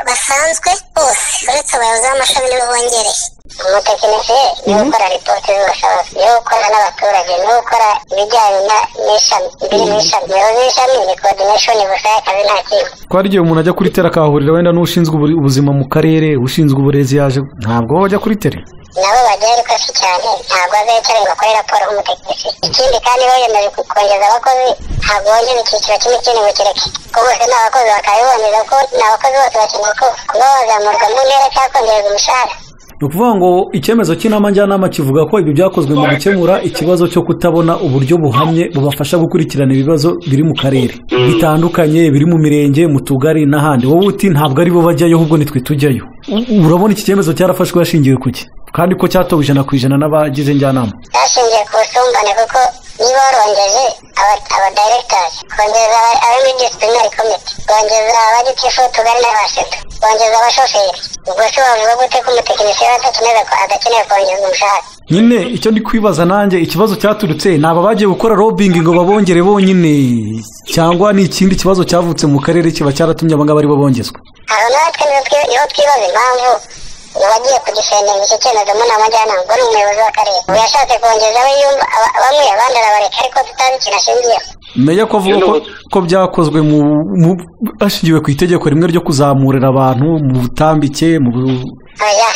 basanzwe bose, uretse abayobozi b'amashami nibo bongereye. Umutekinisiye niwe ukora ripoti z'ubushobozi, niwe ukora n'abaturage, niwe ukora ibijyanye n'ishami, ibiri mu ishami. Umuyobozi w'ishami ni coordination gusa y'akazi, nta kindi. Ko hari igihe umuntu ajya kuri tere akahahurira wenda n'ushinzwe ubuzima mu karere, ushinzwe uburezi yaje, ntabwo bajya kuri tere. Nabo bajyayo ariko si cyane, ntabwo azayicara ngo akore raporo nk'umutekinisiye. Ikindi kandi biyemeje kongeza abakozi, ntabwo bongeza icyiciro kimwe ikindi ngo kireke, kuko bose ni abakozi bakabibongeza, kuko ni abakozi bose bakeneye ko kuba bazamurwa mu ntera cyangwa kongererwa umushahara. Ni ukuvuga ngo icyemezo cy'inama njyanama kivuga ko ibi byakozwe mu gukemura ikibazo cyo kutabona uburyo buhamye bubafasha gukurikirana ibibazo biri mu karere bitandukanye, biri mu mirenge, mu tugari n'ahandi. Wowe uti ntabwo ari bo bajyayo, ahubwo nitwe tujyayo. Urabona iki cyemezo cyarafashwe hashingiwe kuki, kandi ko cyatowe 100% n'abagize njyanama? Cyashingiye ku busumbane, kuko niba warongeje aba directors, kongeza abo muri disciplinary committee, kongeza abagitifu tugari n'abashefu, kongeza abashoferi, ubwo se wavuga gute ko umutekinisiye adakeneye kongeza umushahara? Nyine icyo ndi kwibaza nanjye, ikibazo cyaturutse ni aba bagiye gukora lobbying ngo babongere bonyine, cyangwa ni ikindi kibazo cyavutse mu karere kiba cyaratumye aba ngaba ari bo bongezwa? Aho natwe niho twibaza impamvu uwagiye kudifendinga icyo cyemezo mu nama njyanama ubwo ni umuyobozi w'akarere, ubu yashatse kongeza we yumva bamwe abandi arabareka, ariko tutazi ikintu ashingiyeho. Meya ko avuga ko byakozwe hashingiwe ku itegeko rimwe ryo kuzamurira abantu mu butambike mu oya,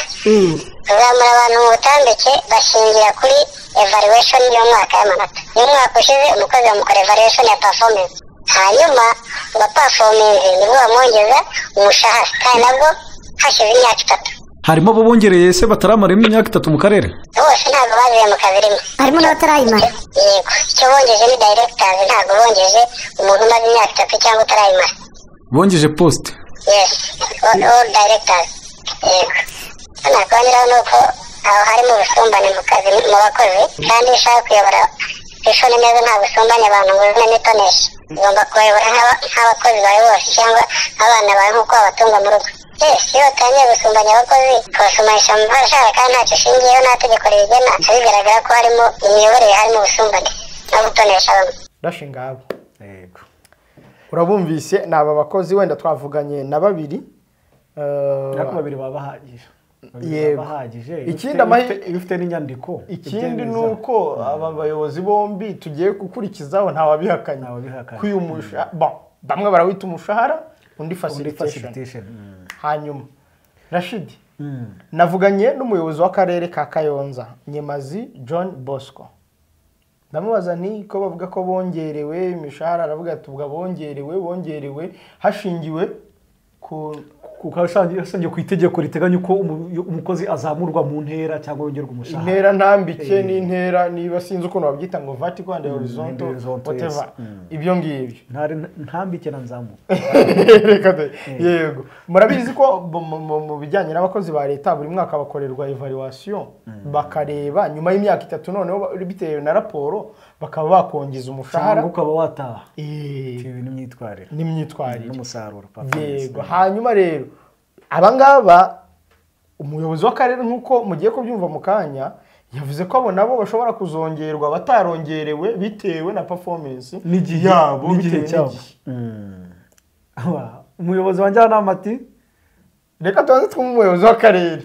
kuzamura abantu mu butambike bashingira kuri evaluation y'umwaka y'amanota. Y'umwaka ushize umukozi bamukora evaluation ya performance, hanyuma uwaperforminze nibwo bamwongeza umushahara, kandi nabwo hashize imyaka 3. Harimo abo bongereye se bataramara imyaka 3 mu karere? Bose ntabwo baziye mu kazi rimwe, harimo n'abatarayimara. Yego, icyo bongeje ni directors, ntabwo bongeje umuntu umaze imyaka 3 cyangwa utarayimara. Bongeje poste? Yes, all directors. Yego. Nakongeraho ni uko aho harimo ubusumbane mu kazi mu bakozi, kandi iyo ushaka kuyobora ishuri neza nta busumbane abantu ngo uzane n'itonesha, ugomba kubayobora nk'abakozi bawe bose cyangwa abana bawe nk'uko wabatunga mu rugo. Iyo utangiye gusumbanya abakozi, kubasumbanyisha mu mashara kandi ntacyo ushingiyeho, nta tegeko ribigena, bigaragara ko harimo imiyoborere, harimo ubusumbane no gutonesha bamwe. Rashinga abo. Yego. Urabumvise ni aba bakozi, wenda twavuganye na babiri. Ariko babiri baba bahagije. Yego. Ikindi ifite n'inyandiko. Ikindi nuko aba bayobozi bombi tugiye gukurikizaho nta wabihakanye. Kwiyumusha, bamwe barawita umushahara, undi facilitation. Hanyuma Rashid, navuganye n'umuyobozi w'akarere ka Kayonza, Nyemazi John Bosco. Ndamubaza nti ko bavuga ko bongerewe imishahara, aravuga ati ubwo bongerewe hashingiwe ku Kuko ashangiye ku itegeko riteganya uko umukozi azamurwa mu ntera cyangwa yongerwa umushahara. Intera ntambike n'intera niba sinzi ukuntu babyita ngo vertical and horizontal whatever. Ibyo ngibyo. Ntambike na nzamuka. Yego. Murabizi ko mu bijyanye n'abakozi ba leta buri mwaka bakorerwa evaluation bakareba nyuma y'imyaka 3 noneho bitewe na raporo bakaba bakongeza umushahara cyangwa ukaba wataha. Bitewe n'imyitwarire. N'imyitwarire. N'umusaruro. Yego. Hanyuma rero abangaba umuyobozi w'akarere nkuko mugiye kubyumva mu kanya yavuze ko abo nabo bashobora kuzongerwa batarongerewe bitewe na performance n'igihe yabo n'igihe cyabo. Umuyobozi wa njyanama ati reka tubanze twumve umuyobozi w'akarere.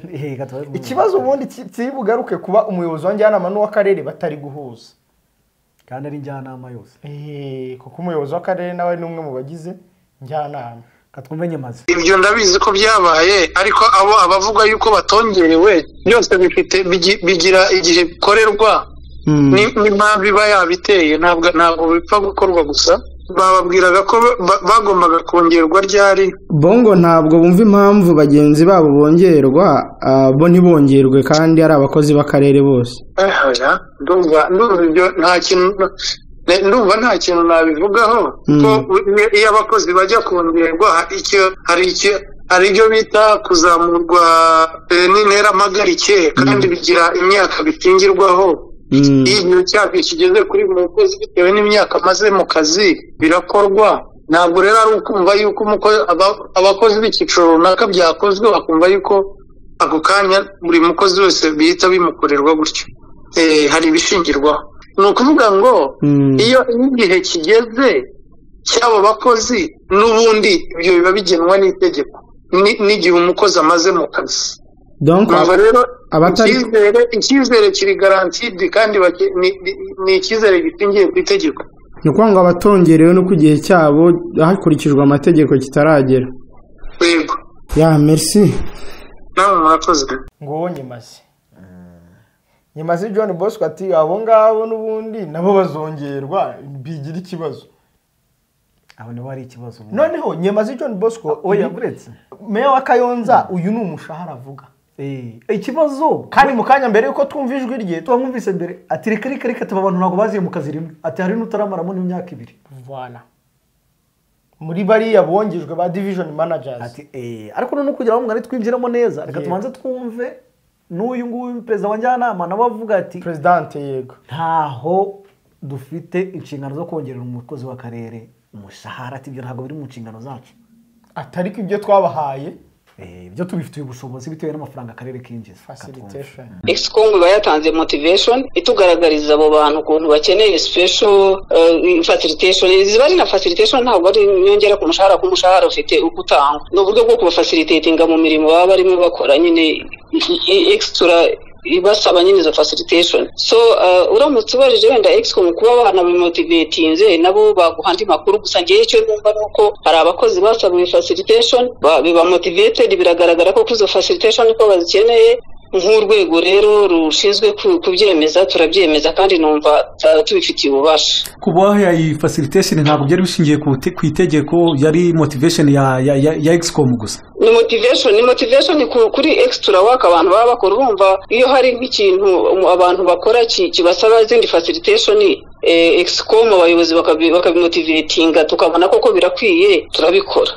Ikibazo ubundi kibugaruke kuba umuyobozi wa njyanama n'uw'akarere batari guhuza kandi ari njyanama yose. Kuko umuyobozi w'akarere nawe ni umwe mu bagize njyanama. Katwumve Nyemazi. Ibyo ndabizi ko byabaye ariko abo abavuga yuko batongerewe byose bifite bigira igihe bikorerwa n'impamvu iba yabiteye ntabwo bipfa gukorwa gusa. Bababwiraga ko bagombaga kongerwa ryari bongo ntabwo bumva impamvu bagenzi babo bongerwa bo ntibongerwe kandi ari abakozi b'akarere bose. Ndumva ibyo nta kintu ndumva nta kintu nabivugaho ko iyo abakozi bajya kongerwa hari ibyo bita kuzamurwa n'intera mpagarike kandi bigira imyaka bishingirwaho. Iyo igihe cyabyo kigeze kuri buri mukozi bitewe n'imyaka amaze mu kazi birakorwa. Ntabwo rero ari ukumva yuko abakozi b'icyiciro runaka byakozwe bakumva yuko ako kanya buri mukozi wese bihita bimukorerwa gutyo. Hari ibishingirwaho. Ni ukuvuga ngo iyo igihe kigeze cy'abo bakozi n'ubundi ibyo biba bigenwa n'itegeko n'igihe umukozi amaze mu kazi. Rero icyizere kiri garantidi kandi ni icyizere gishingiye ku itegeko. Ni ukuvuga ngo abatongerewe no ku gihe cyabo hakurikijwe amategeko kitaragera. Yego. Ya merci. Namwe murakoze. Nguwo Nyemazi. Nyemazi John Bosco ati abo ngabo n'ubundi nabo bazongerwa bigira ikibazo. Aho niho hari ikibazo. Noneho Nyemazi John Bosco oya buretse meya wa Kayonza uyu ni umushahara avuga. Ikibazo kandi mu kanya mbere yuko twumva ijwi rye twamwumvise mbere ati reka reka reka tuba abantu ntabwo baziye mu kazi rimwe ati hari n'utaramaramo n'imyaka 2. Voilà. Muri bariya bongejwe ba division managers. Ati ariko none kugira ngo mwari twinjiramo neza reka tubanze twumve n'uyu nguyu perezida wa njyanama nawe avuga ati president yego ntaho dufite inshingano zo kongerera umukozi w'akarere umushahara ati ibyo ntabwo biri mu nshingano zacu. Atari ko ibyo twabahaye ibyo tubifitiye ubushobozi bitewe n'amafaranga akarere kinjiza. Facilitation. Excom iba yatanze motivation itugaragariza abo bantu ukuntu bakeneye special facilitation. Ziba ari na facilitation ntabwo ari inyongera ku mushahara ufite uko utangwa. Ni uburyo bwo kubafacilitatinga mu mirimo baba barimo bakora nyine extra ibasaba nyine izo facilitation. So uramutse ubajije wenda Excom kuba banabimotivatinze nabo baguha andi makuru. Gusa ngiye icyo numva nuko hari abakozi basabiwe facilitation biba motivated biragaragara ko izo facilitation ko bazikeneye. Nk'urwego rero rushinzwe kubyemeza turabyemeza kandi numva tubifitiye ububasha. Kubaha iyi facilitation ntabwo byari bishingiye ku itegeko yari motivation ya Excom gusa. Ni motivation kuri extra work abantu baba bakora. Urumva iyo hari nk'ikintu abantu bakora kibasaba izindi facilitation Excom abayobozi bakabimotivatinga tukabona koko birakwiye turabikora.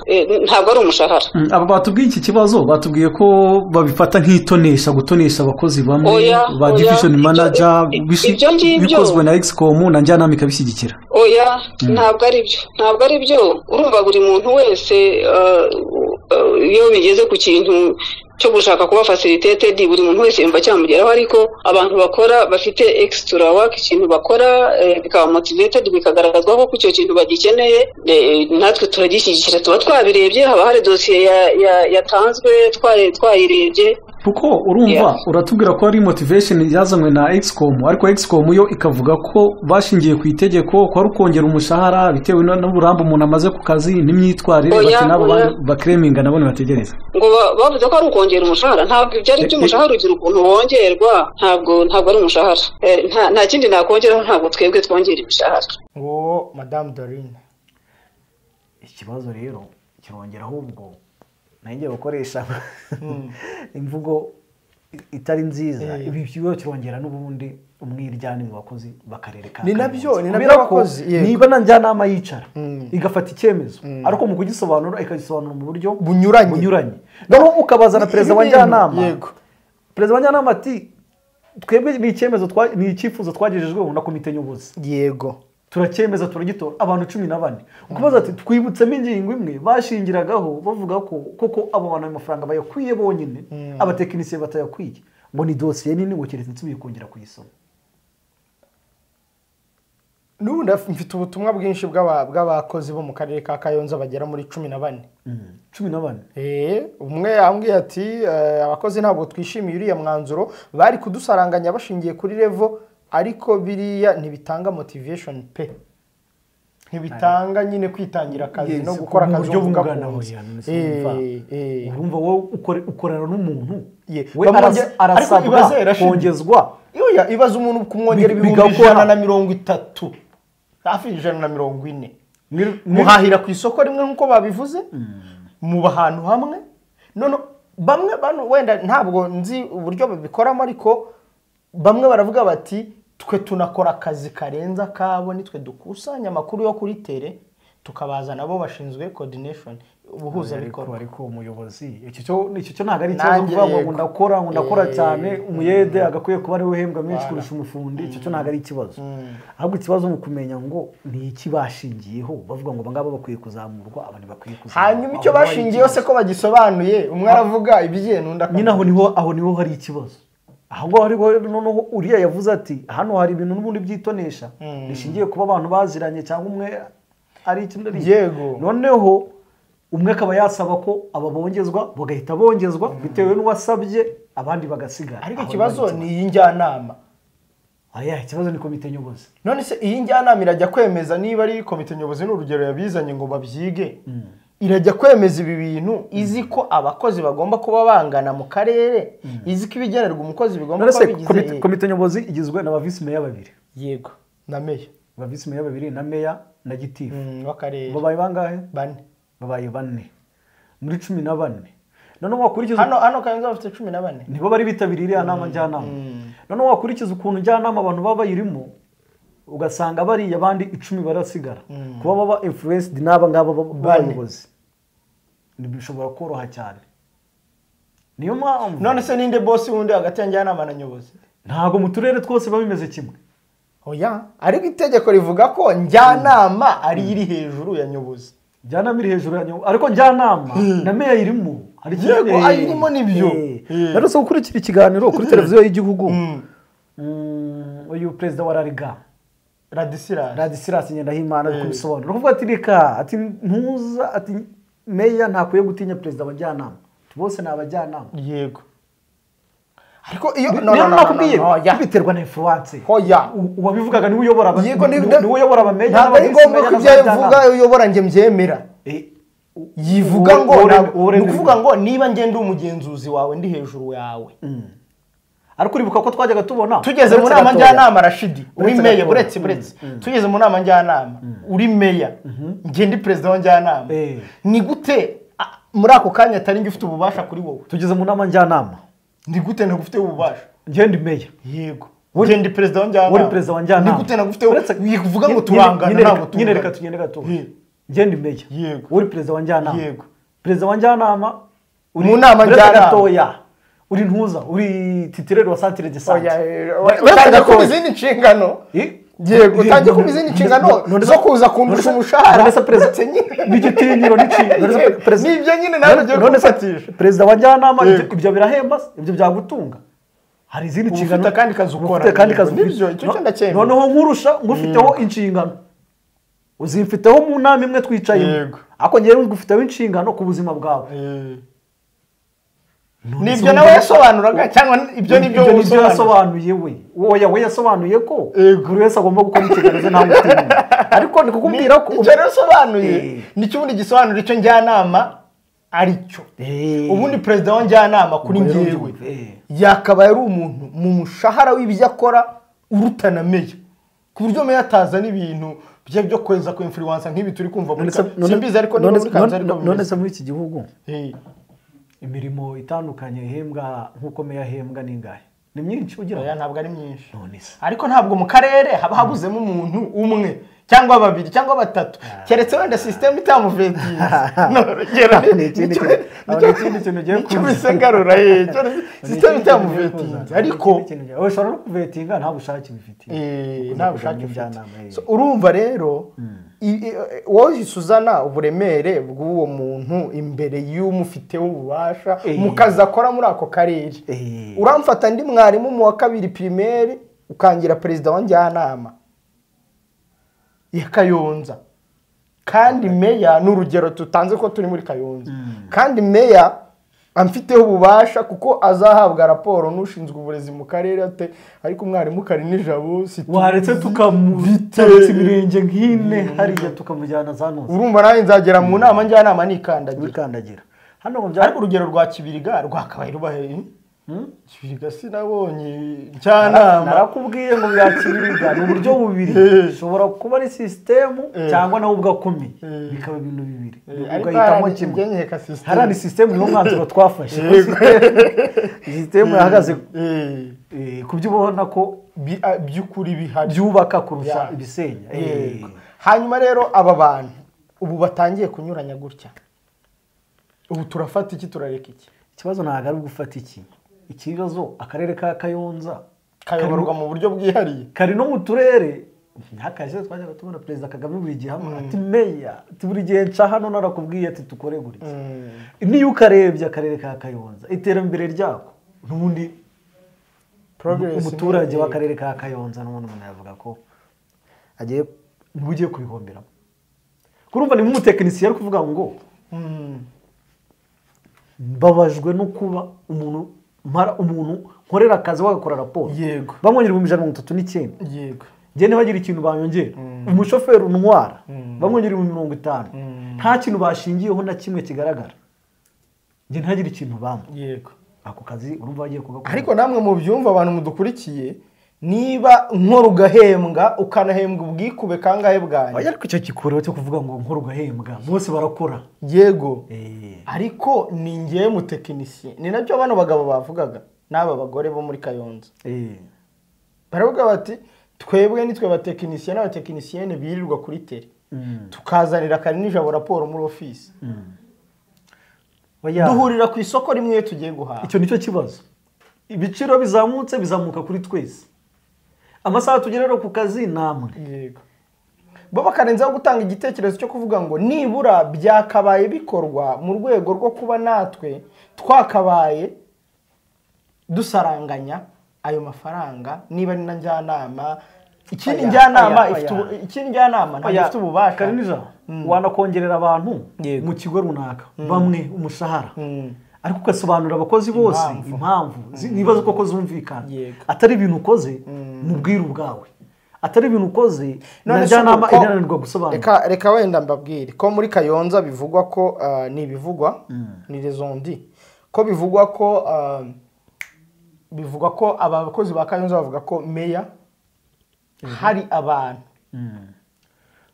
Ntabwo ari umushahara. Aba batubwiye iki kibazo batubwiye ko babifata nk'itonesha gutonesha abakozi bamwe ba division manager bikozwe na Excom na njyanama ikabishyigikira. Oya ntabwo ari byo. Urumva buri muntu wese iyo bigeze ku kintu cyo gushaka kuba facilitated buri muntu wese yumva cyamugeraho, ariko abantu bakora bafite extra work ikintu bakora bikaba motivated bikagaragazwa ko icyo kintu bagikeneye natwe turagishyigikira tuba twabirebye haba hari dosiye yatanzwe twayirebye. Kuko urumva uratubwira ko ari motivation yazanywe na Excom ariko Excom yo ikavuga ko bashingiye ku itegeko ko ari ukongera umushahara bitewe n'uburambe umuntu amaze ku kazi n'imyitwarire bati nabo bakreminga nabo bategereza. Ngo bavuze ko ari ukongera umushahara ntabwo ibyo ari by'umushahara ugira ukuntu wongerwa ntabwo ari umushahara. Nta kindi nakongeraho ntabwo twebwe twongera imishahara. Ngo Madame Dorine ikibazo rero kirongera ahubwo Nanjye bakoresha imvugo itari nziza, ibi kigo kirongera n'ubundi umwiryane mu bakozi bakarere ka Ni nabyo, ni nabyo abakozi. Niba na njyanama yicara igafata icyemezo, ariko mu kugisobanura ikagisobanura mu buryo bunyuranye. Noneho ukabaza na perezida wa njyanama. Yego. Perezida wa njyanama ati twebwe ni icyemezo, ni icyifuzo twagejejweho na komite nyobozi. Yego. Turacyemeza, turagitora abantu 14. Ukubaza ati twibutsemo ingingo imwe bashingiragaho bavuga ko koko abo bantu amafaranga bayakwiye bonyine, abatekinisiye batayakwiye, ngo ni dosiye nini, ngo keretse nsubiye kongera kuyisoma. N'ubundi mfite ubutumwa bwinshi bw'abakozi bo mu karere ka Kayonza bagera muri 14. 14. Umwe yambwiye ati abakozi ntabwo twishimiye uriya mwanzuro, bari kudusaranganya bashingiye kuri level, ariko biriya ntibitanga motivation pe, ntibitanga nyine kwitangira akazi no gukora akazi buryo bungana. Urumva wowe ukorana n'umuntu we arasabwa kongezwa, ibaza umuntu kumwongera 130,000 hafi 140, muhahira ku isoko rimwe nk'uko babivuze, muba ahantu hamwe. None bamwe bano wenda ntabwo nzi uburyo babikoramo, ariko bamwe baravuga bati twe tunakora akazi karenza kabo, nitwe dukusanya amakuru yo kuri tere tukabazana abo bashinzwe coordination, ubuhuzabikorwa. Ariko umuyobozi icyo cyo ntabwo ari ikibazo kuvuga ngo ndakora, ngo ndakora cyane, umuyede agakwiye kuba ari we uhembwa menshi kurusha umufundi, icyo cyo ntabwo ari ikibazo. Ahubwo ikibazo mu kumenya ngo ni iki bashingiyeho bavuga ngo bangaba bakwiye kuzamurwa, abandi bakwiye kuzamurwa. Hanyuma icyo bashingiyeho se ko bagisobanuye, umwe aravuga ibye n'undi akavuga. Nyine aho niho hari ikibazo. Aho ngaho ariko noneho uriya yavuze ati hano hari ibintu n'ubundi byitonesha rishingiye kuba abantu baziranye cyangwa umwe ari iki ndari. Yego. Noneho umwe akaba yasaba ko ababongezwa bagahita bongezwa bitewe n'uwasabye, abandi bagasigara. Ariko ikibazo ni iyi njyanama. Aya ikibazo ni komite nyobozi. None se iyi njyanama irajya kwemeza niba ari komite nyobozi, n'urugero yabizanye ngo babyige, irajya kwemeza ibi bintu izi ko abakozi bagomba kuba bangana mu karere, izi ko ibigenerwa umukozi bigomba kuba bigize. Komite nyobozi igizwe na ba vice meya babiri. Yego, na meya. Ba vice meya babiri na meya na gitifu. W'akarere. Babaye bangahe? Bane. Babaye bane muri 14. Noneho wakurikiza hano Kayonza bafite 14. Nibo bari bitabiriye iriya nama njyanama. Noneho wakurikiza ukuntu njyanama abantu baba bayirimo, ugasanga bariya abandi 10 barasigara. Kuba baba influenced n'aba ngaba b'abayobozi bishobora koroha cyane. Niyo mpamvu none se ninde boss wundi hagati ya njyanama na nyobozi? Ntago mu turere twose babimeze kimwe. Oya, ariko itegeko rivuga ko njyanama ari iri hejuru ya nyobozi. Njyanama iri hejuru ya nyobozi, ariko njyanama na meya irimo. Yego, ayirimo nibyo. Rero se ukurikira ikiganiro kuri televiziyo y'igihugu, uyu perezida wa Rariga Radisilas Ngendahimana ari kubisobanura. Kuvuga ati reka, ati ntuza, ati meya ntakwiye gutinya perezida wa njyanama, bose ni abajyanama. Yego. Ariko iyo no no biterwa na influence. Hoya, uwabivugaga niwe uyobora. Yego, niwe uyobora abameya. Ntabwo ari ngombwa ko ibyo avuga uyobora njye mbyemera. Yivuga ngo ni ukuvuga ngo niba ngenda umugenzuzi wawe ndi hejuru yawe. Ariko uribuka ko twajyaga tubona tugeze mu nama njyanama Rashidi uri meya, buretse tugeze mu nama njyanama uri meya, njye ndi perezida wa njyanama, ni gute muri ako kanya atari njye ufite ububasha kuri wowe? Tugeze mu nama njyanama ni gute ntagufite ububasha? Njye ndi meya. Yego. Njye ndi perezida wa njyanama. Uri perezida wa njyanama. Ni gute ntagufite? Wivuga ngo turangana, ntabwo tungana. Nyine reka tugende gato. Njye ndi meya. Yego. Uri perezida wa njyanama. Yego. Perezida wa njyanama uri mu nama njyanama. Uri ntuza, uri titirere wa centre de santé. Utangiye kuba izindi nshingano. Yego, utangiye kuba izindi nshingano zo kuza kundusha umushahara. N'igitinyiro n'ibyo nyine nawe ugiye kufatisha. Perezida wa njyanama ibyo birahemba, ibyo byagutunga. Hari izindi nshingano ufite kandi kazi ukora. Ufite kandi kazi nibyo, icyo cyo ndacyemera. Noneho nkurusha ngufiteho inshingano. Uzimfiteho mu nama imwe twicayemo. Ariko ngewe ngufiteho inshingano ku buzima bwawe. Nibyo nawe yasobanuraga cyangwa ibyo nibyo yasobanuye we? Oya, we yasobanuye ko buri wese agomba gukora inshingano ze nta mutinya. Ariko ni kukubwira ko icyo rero sobanuye nicyo ubundi gisobanura icyo njyanama ari cyo. Ubundi perezida wa njyanama kuri ngewe yakabaye ari umuntu mu mushahara w'ibyo akora uruta na meya, ku buryo meya atazana ibintu bye byo kweza ku influence nk'ibi turi kumva muri simbizi. Ariko niba muri Kanza ariko none se muri iki gihugu Imirimo itandukanye ihembwa nk'uko meya ahembwa n'ingahe? Ni myinshi ugira? Oya, ntabwo ari myinshi. Ariko ntabwo mu karere haba habuzemo umuntu umwe cyangwa babiri cyangwa batatu, keretse wenda system itamuvetinze. System itamuvetinze, ariko ushobora no kuvetinga nta bushake bifitiye. Nta bushake ufite. Urumva rero wowe Suzana uburemere bw'uwo muntu imbere y'umufiteho ububasha mu kazi akora muri ako karere. Uramfata ndi mwarimu mu wa 2 primaire ukangira perezida wa njyanama ya Kayonza, kandi meya n'urugero tutanze ko turi muri Kayonza, kandi meya amfiteho ububasha kuko azahabwa raporo n'ushinzwe uburezi mu karere ate ariko umwarimu Karinijabo waretse tukamutsa imirenge nk'ine hariya tukamujyana za ntuza. Urumva nawe nzagera mu nama njyanama nikandagira hano. Ariko urugero rwa Kibiriga rwakabaye rubahe Kibiriga sinabonye njyanama. Narakubwiye ngo bya Kibiriga ni uburyo bubiri, ushobora kuba ari system cyangwa nawe ubwakomeye bikaba ibintu bibiri ugahitamo kimwe. Hariya ni system, niwo mwanzuro twafashe. System yahagaze ku byo ubona ko by'ukuri bihari byubaka kurusha ibisenya. Hanyuma rero aba bantu ubu batangiye kunyuranya gutya, ubu turafata iki turareka iki? Ikibazo ntabwo ari gufata iki, ikibazo akarere ka Kayonza kayoborwa mu buryo bwihariye kari no mu turere. Ntakaje twajyaga tubona Perezida Kagame buri gihe ati meya ati buri gihe nca hano narakubwiye ati tukore gutya. Niyo ukarebye akarere ka Kayonza iterambere ryako n'ubundi umuturage w'akarere ka Kayonza n'ubundi umuntu yavuga ko agiye ugiye kubihomberamo. Kurumva ni nk'umutekinisiye ari kuvuga ngo mbabajwe no kuba umuntu umuntu nkorera akazi wagakora raporo bamwongera 139. Yego, njye ntibagira ikintu banyongera. Umushoferi untwara bamwongera 50,000, nta kintu bashingiyeho na kimwe kigaragara, njye ntagira ikintu bampa. Yego, ako kazi urumva bagiye kugakora. Ariko namwe mu byumva abantu mudukurikiye, niba nkora ugahembwa ukanahembwa ubwikube kangahe bwanjye? Ariko icyo gikuru cyo kuvuga ngo nkora ugahembwa bose barakora. Yego, ariko ni ngiye mutekinisiye. Ni nabyo bano bagabo bavugaga n'aba bagore bo muri Kayonza. Baravuga bati twebwe nitwe batekinisiye n'abatekinisiyene birirwa kuri tele, tukazanira Karinijabo raporo muri office, duhurira ku isoko rimwe iyo tugiye guhaha. Icyo nicyo kibazo. Ibiciro bizamutse bizamuka kuri twese, amasaha tugerera ku kazi namwe. Yego, bo bakarenzaho gutanga igitekerezo cyo kuvuga ngo nibura byakabaye bikorwa mu rwego rwo kuba natwe twakabaye dusaranganya ayo mafaranga, niba ni na njyanama. Ikindi njyanama ifite, ikindi njyanama ntabwo ifite ububasha. Karinija, wanakongerera abantu mu kigo runaka bamwe umushahara, ariko ugasobanurira abakozi bose impamvu nibazo koko zumvikana, atari ibintu ukoze mu bwiru bwawe, atari ibintu ukoze na njyanama inanirwa gusobanura. Reka wenda mbabwire ko muri Kayonza bivugwa ko ni ibivugwa ni rezondi ko bivugwa ko bivugwa ko abakozi ba Kayonza bavuga ko meya hari abantu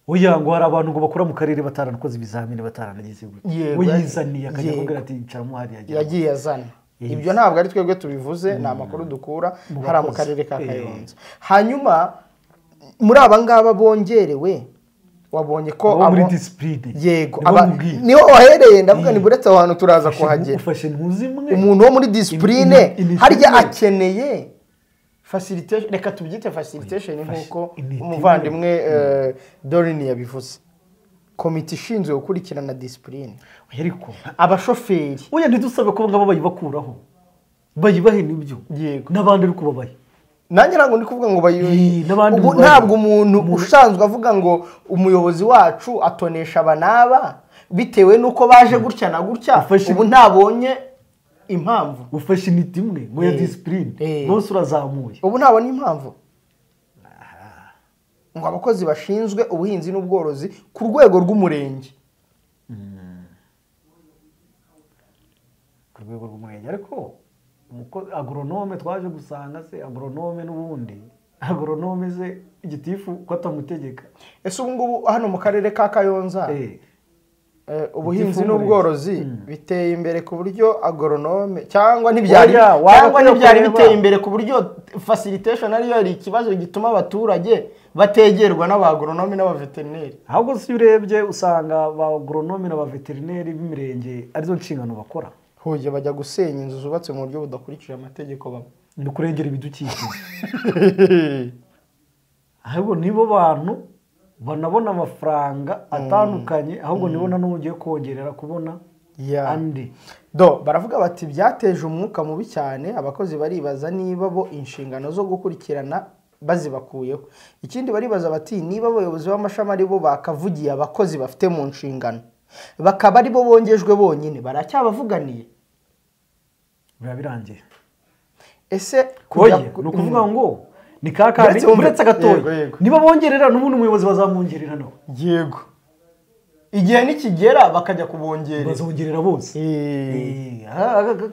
oya ngo hari abantu ngo bakora mu karere bataranakoze ibizamini bataranagize gutya, uyizaniye akajya kugira ati yicaramo hariya yagiye azana. Ibyo ntabwo ari twebwe tubivuze, ni amakuru dukura hari mu karere ka Kayonza. Hanyuma muri aba ngaba bongerewe wabonye ko abo muri discipline. Yego, niho wahereye ndavuga ni buretse aho hantu turaza kuhagera. Ufashe ntuzimwe umuntu wo muri discipline harya akeneye facilitation, reka tubyite facilitation nkuko umuvandimwe Dorin yabivuze. Komite ishinzwe gukurikirana discipline. Ariko abashoferi oya ntidusabe ko ngabo bayibakuraho, bayibahe nibyo. Yego, n'abandi ariko babaye. Nanjye ntabwo ndi kuvuga ngo ubu ntabwo umuntu usanzwe avuga ngo umuyobozi wacu atonesha aba n'aba bitewe n'uko baje gutya na gutya, ubu ntabonye impamvu. Ufashe imiti imwe ngo ya discipline bose urazamuye, ubu ntabona impamvu. Ngo abakozi bashinzwe ubuhinzi n'ubworozi ku rwego rw'umurenge, ku rwego rw'umurenge. Ariko agronome twaje gusanga se agronome n'ubundi agronome ze igitifu ko atamutegeka. Ese ubu ngubu hano mu karere ka Kayonza Ubuhinzi n'ubworozi biteye imbere ku buryo agronome cyangwa ntibyari biteye imbere ku buryo facilitation ariyo ari ikibazo gituma abaturage bategerwa n'abaagronome n'abaveterineri. Ahubwo si urebye usanga abaagronome n'abaveterineri b'imirenge arizo nshingano bakora. Hoye bajya gusenya inzu zubatse mu buryo budakurikije amategeko bamwe no kurengera ibidukikije. Ahubwo nibo bantu banabona amafaranga atandukanye, ahubwo nibona n'ugiye kongerera kubona andi. Do baravuga bati byateje umwuka mubi cyane, abakozi baribaza niba bo inshingano zo gukurikirana bazibakuyeho. Ikindi baribaza bati niba abayobozi b'amashami ari bo bakavugiye abakozi bafite mu nshingano bakaba ari bo bongejwe bonyine, baracyabavuganiye? Biba birangiye. Ese ni ukuvuga ngo ni kaka uretse gatoya niba bongerera n'ubundi umuyobozi bazamwongerera nawe. Yego, igihe nikigera bakajya kubongerera, bazongerera bose.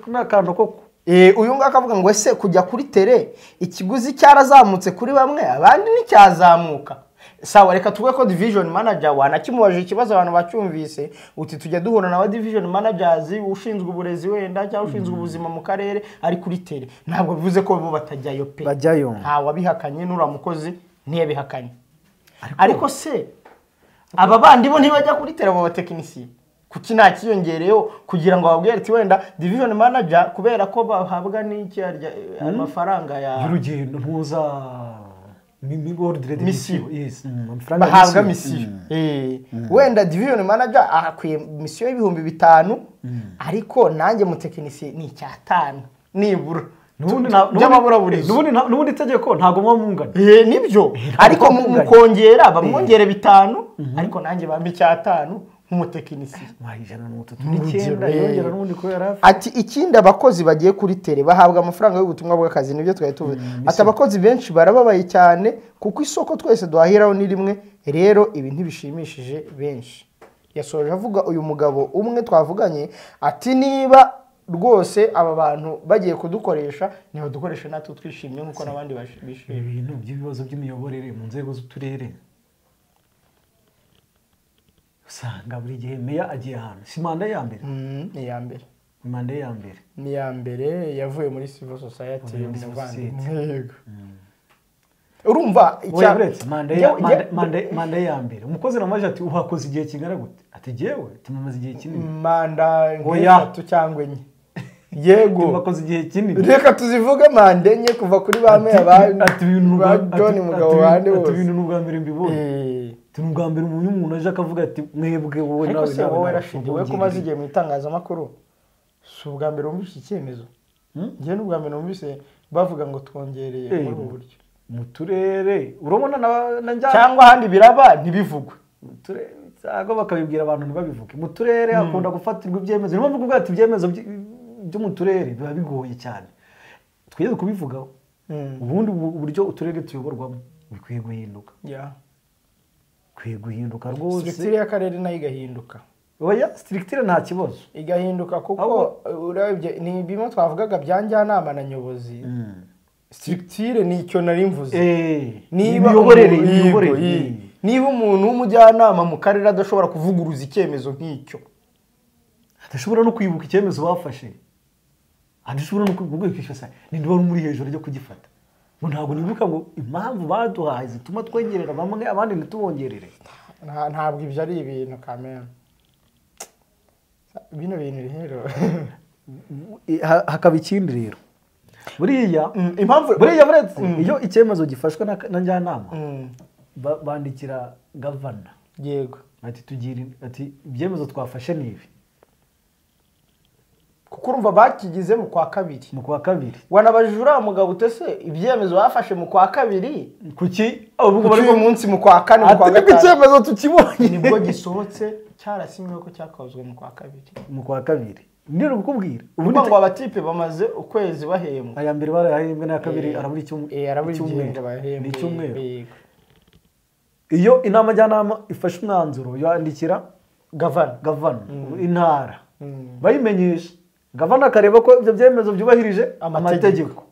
N'akantu koko. Uyu ngaka avuga ngo ese kujya kuri tere ikiguzi cyarazamutse kuri bamwe abandi nticyazamuka. Sawa, reka tuvuge ko division manager wanakimubajije ikibazo abantu bacyumvise, uti tujya duhura na division managers ushinzwe uburezi wenda cyangwa ushinzwe ubuzima mu karere ari kuri tere, ntabwo bivuze ko bo batajyayo pe, bajyayo. Nta wabihakanye nura mukozi ntiyabihakanye. Ariko se aba bandi bo ntibajya kuri tere, abo batekinisiye kuki nta kiyongereyo kugira ngo babwire ati wenda division manager kubera ko bahabwa n'iki amafaranga ya y'urugendo ntuza bahabwa misiyo. Wenda division manager akwiye misiyo y'5,000 ariko nanjye mutekinisiye ni 5,000 nibura. N'ubundi itegeko ntabwo muba mungana. Nibyo, ariko mukongera bamwongere 5 ariko nanjye bambe 5,000 nk'umutekinisiye. Ati ikindi abakozi bagiye kuri tere bahabwa amafaranga y'ubutumwa bw'akazi, nibyo twari tuvuze. Ati abakozi benshi barababaye cyane kuko isoko twese duhahiraho ni rimwe, rero ibi ntibishimishije benshi. Yasoje avuga uyu mugabo umwe twavuganye ati niba rwose aba bantu bagiye kudukoresha ntibadukoreshe natwe twishimye nk'uko n'abandi bishimye. Ibintu by'ibibazo by'imiyoborere mu nzego z'uturere usanga buri gihe meya agiye ahantu, si manda ya mbere? Ni iya mbere. Manda ya mbere. Ni iya mbere yavuye muri civil society y'umuvandimwe. Urumva manda ya mbere umukozi namaje ati uhakoze igihe kingana gute? Ati jewe tumaze igihe kinini. Manda nk'eshatu cyangwa enye. Yego, tumakoze igihe kinini. Reka tuzivuge manda enye kuva kuri ba meya ba John Mugabo bande bose. Ati ibintu n'ubwa mbere mbibonye. Ubwa mbere umuntu aje akavuga ati mwebwe wowe nawe. Ariko se wowe Rashidi, wowe kumaze igihe mu itangazamakuru si ubwa mbere wumvise icyemezo? Njye n'ubwa mbere numvise bavuga ngo twongereye muri ubu buryo mu turere. Urabona na njyana cyangwa ahandi biraba ntibivugwe mu turere, cyangwa bakabibwira abantu ntibabivuge. Mu turere hakunda gufatirwa ibyemezo. Niyo mpamvu kuvuga ati ibyemezo byo mu turere biba bigoye cyane, twigeze kubivugaho. Ubundi uburyo uturere tuyoborwamo bikwiye guhinduka. Bikwiye guhinduka rwose. Structure y'akarere nayo igahinduka. Oya, structure nta kibazo igahinduka kuko urebye ni bimwe twavugaga bya njyanama na nyobozi. Structure ni icyo nari mvuze. Niba imiyoborere, niba umuntu w'umujyanama mu karere adashobora kuvuguruza icyemezo nk'icyo, adashobora no kwibuka icyemezo bafashe, adashobora no kwibuka ni wari muri hejuru ryo kugifata, ngo ntabwo nibuka ngo impamvu baduhaye zituma twengerera bamwe abandi ntitubongerere. Ntabwo ibyo ari ibintu kamera bino bintu rero. Hakaba ikindi rero buriya impamvu buriya buretse iyo icyemezo gifashwe na njyanama bandikira gavana. Yego, ati tugira ati ibyemezo twafashe ni ibi, kuko urumva bakigize mu kwa kabiri. Mu kwa kabiri wanabajije uriya mugabo utese ibyemezo bafashe mu kwa kabiri kuki ubwo bari mu munsi mu kwa kane mu kwa gatanu icyemezo tukibonye nibwo gisohotse cyarasinywe ko cyakozwe mu kwa kabiri. Mu kwa kabiri nero kukubwira ubundi ngo abatipe bamaze ukwezi bahembwa. Aya mbere barahembwe na kabiri araburi icyumweru. Ni icyumweru. Iyo inama njyanama ifashe umwanzuro yandikira gavana intara bayimenyesha, gavana akareba ko ibyo byemezo byubahirije amategeko.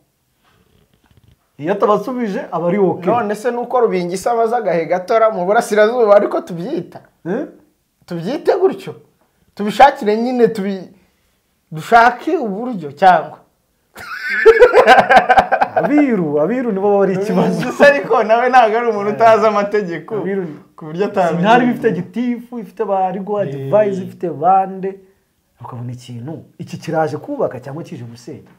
Iyo atabasubije aba ari okay. None se nuko Rubingisa amaze agahe gatora mu burasirazuba ariko tubyita tubyite gutyo. Tubishakire nyine dushake uburyo cyangwa abiru nibo bari ikibazo. Gusa ariko nawe ntabwo ari umuntu utazi amategeko ku buryo atamenya. Intara ifite gitifu, ifite ba rigwa device, ifite bande, ukabona ikintu iki kiraje kubaka cyangwa kije gusenya.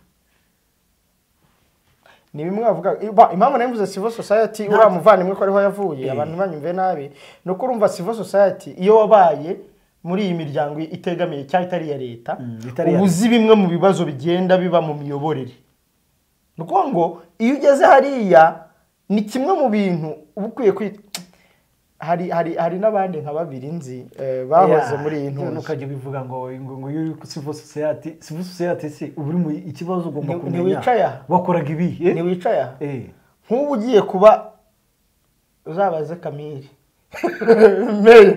Ni bimwe bavuga impamvu navuze civil society uriya muvandimwe ko ariho yavuye abantu banyumve nabi nuko urumva civil society iyo wabaye muri iyi miryango itegamiye cyangwa itari iya leta ubuzi bimwe mu bibazo bigenda biba mu miyoborere. Nuko ngo iyo ugeze hariya ni kimwe mu bintu uba ukwiye kwita. Hari n'abandi nka babiri nzi bahoze muri iyi ntuzi. Ntukajye bivuga ngo ngo civil society si uri mu ikibazo ugomba kumenya. Ntiwicaye wakoraga ibi ntiwicaye nk'ubu ugiye kuba uzabaze Kamiri meya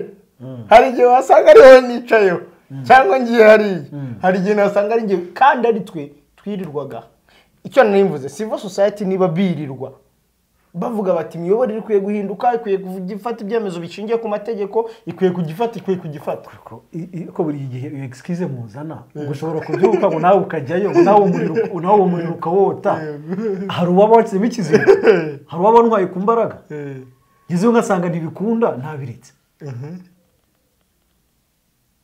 hari igihe wasanga ariho nicayeho cyangwa ngiye hariya hari igihe nasanga ari ngiye kandi ari twe twirirwaga. Icyo nimvuze civil society niba birirwa bavuga bati imiyoborere ikwiye guhinduka, ikwiye gufata ibyemezo bishingiye ku mategeko, ikwiye kugifata. Ko buri gihe excuse muzana ushobora kubyuka ngo nawe ukajyayo ngo nawe umuriro ukawota. Hari uwaba watsemo ikizima, hari uwaba ntwaye ku mbaraga ngezeyo ngasanga ntibikunda ntabiretse.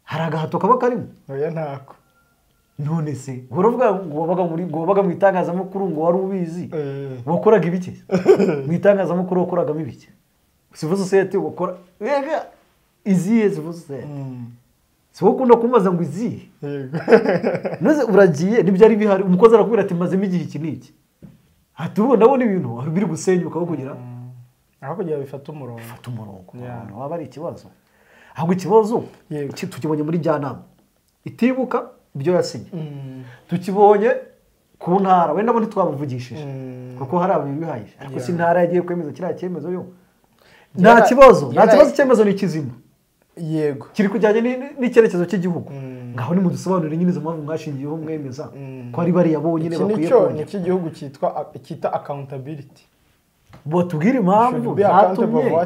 Hari agahato kaba karimo? Oya ntako. None se uravuga ngo wabaga mu itangazamakuru ngo wari ubizi wakoraga ibiki? Mu itangazamakuru wakoragamo ibiki? Civil society wakora izihe civil society? Si wowe ukunda kumbaza ngo izihe? None uragiye ntibyari bihari umukozi arakubwira ati mazemo igihe iki n'iki, ati ubu ndabona ibintu biri gusenyuka aho kugira aho kugira bifata umurongo. Waba ari ikibazo. Ahubwo ikibazo tukibonye muri njyanama itibuka ibyo yasinye, tukibonye ku ntara wenda bo ntitwabuvugishije kuko hari ababihayije, ariko si intara yagiye kwemeza kiriya cyemezo yo nta kibazo icyemezo ni kizima yego kiri kujyanye n'icyerekezo cy'igihugu. Ngaho nimudusobanurire nyine izo mpamvu mwashingiyeho mwemeza ko ari bariya bonyine bakwiye kongera. Iki gihugu cyitwa accountability. Batubwire impamvu zatumye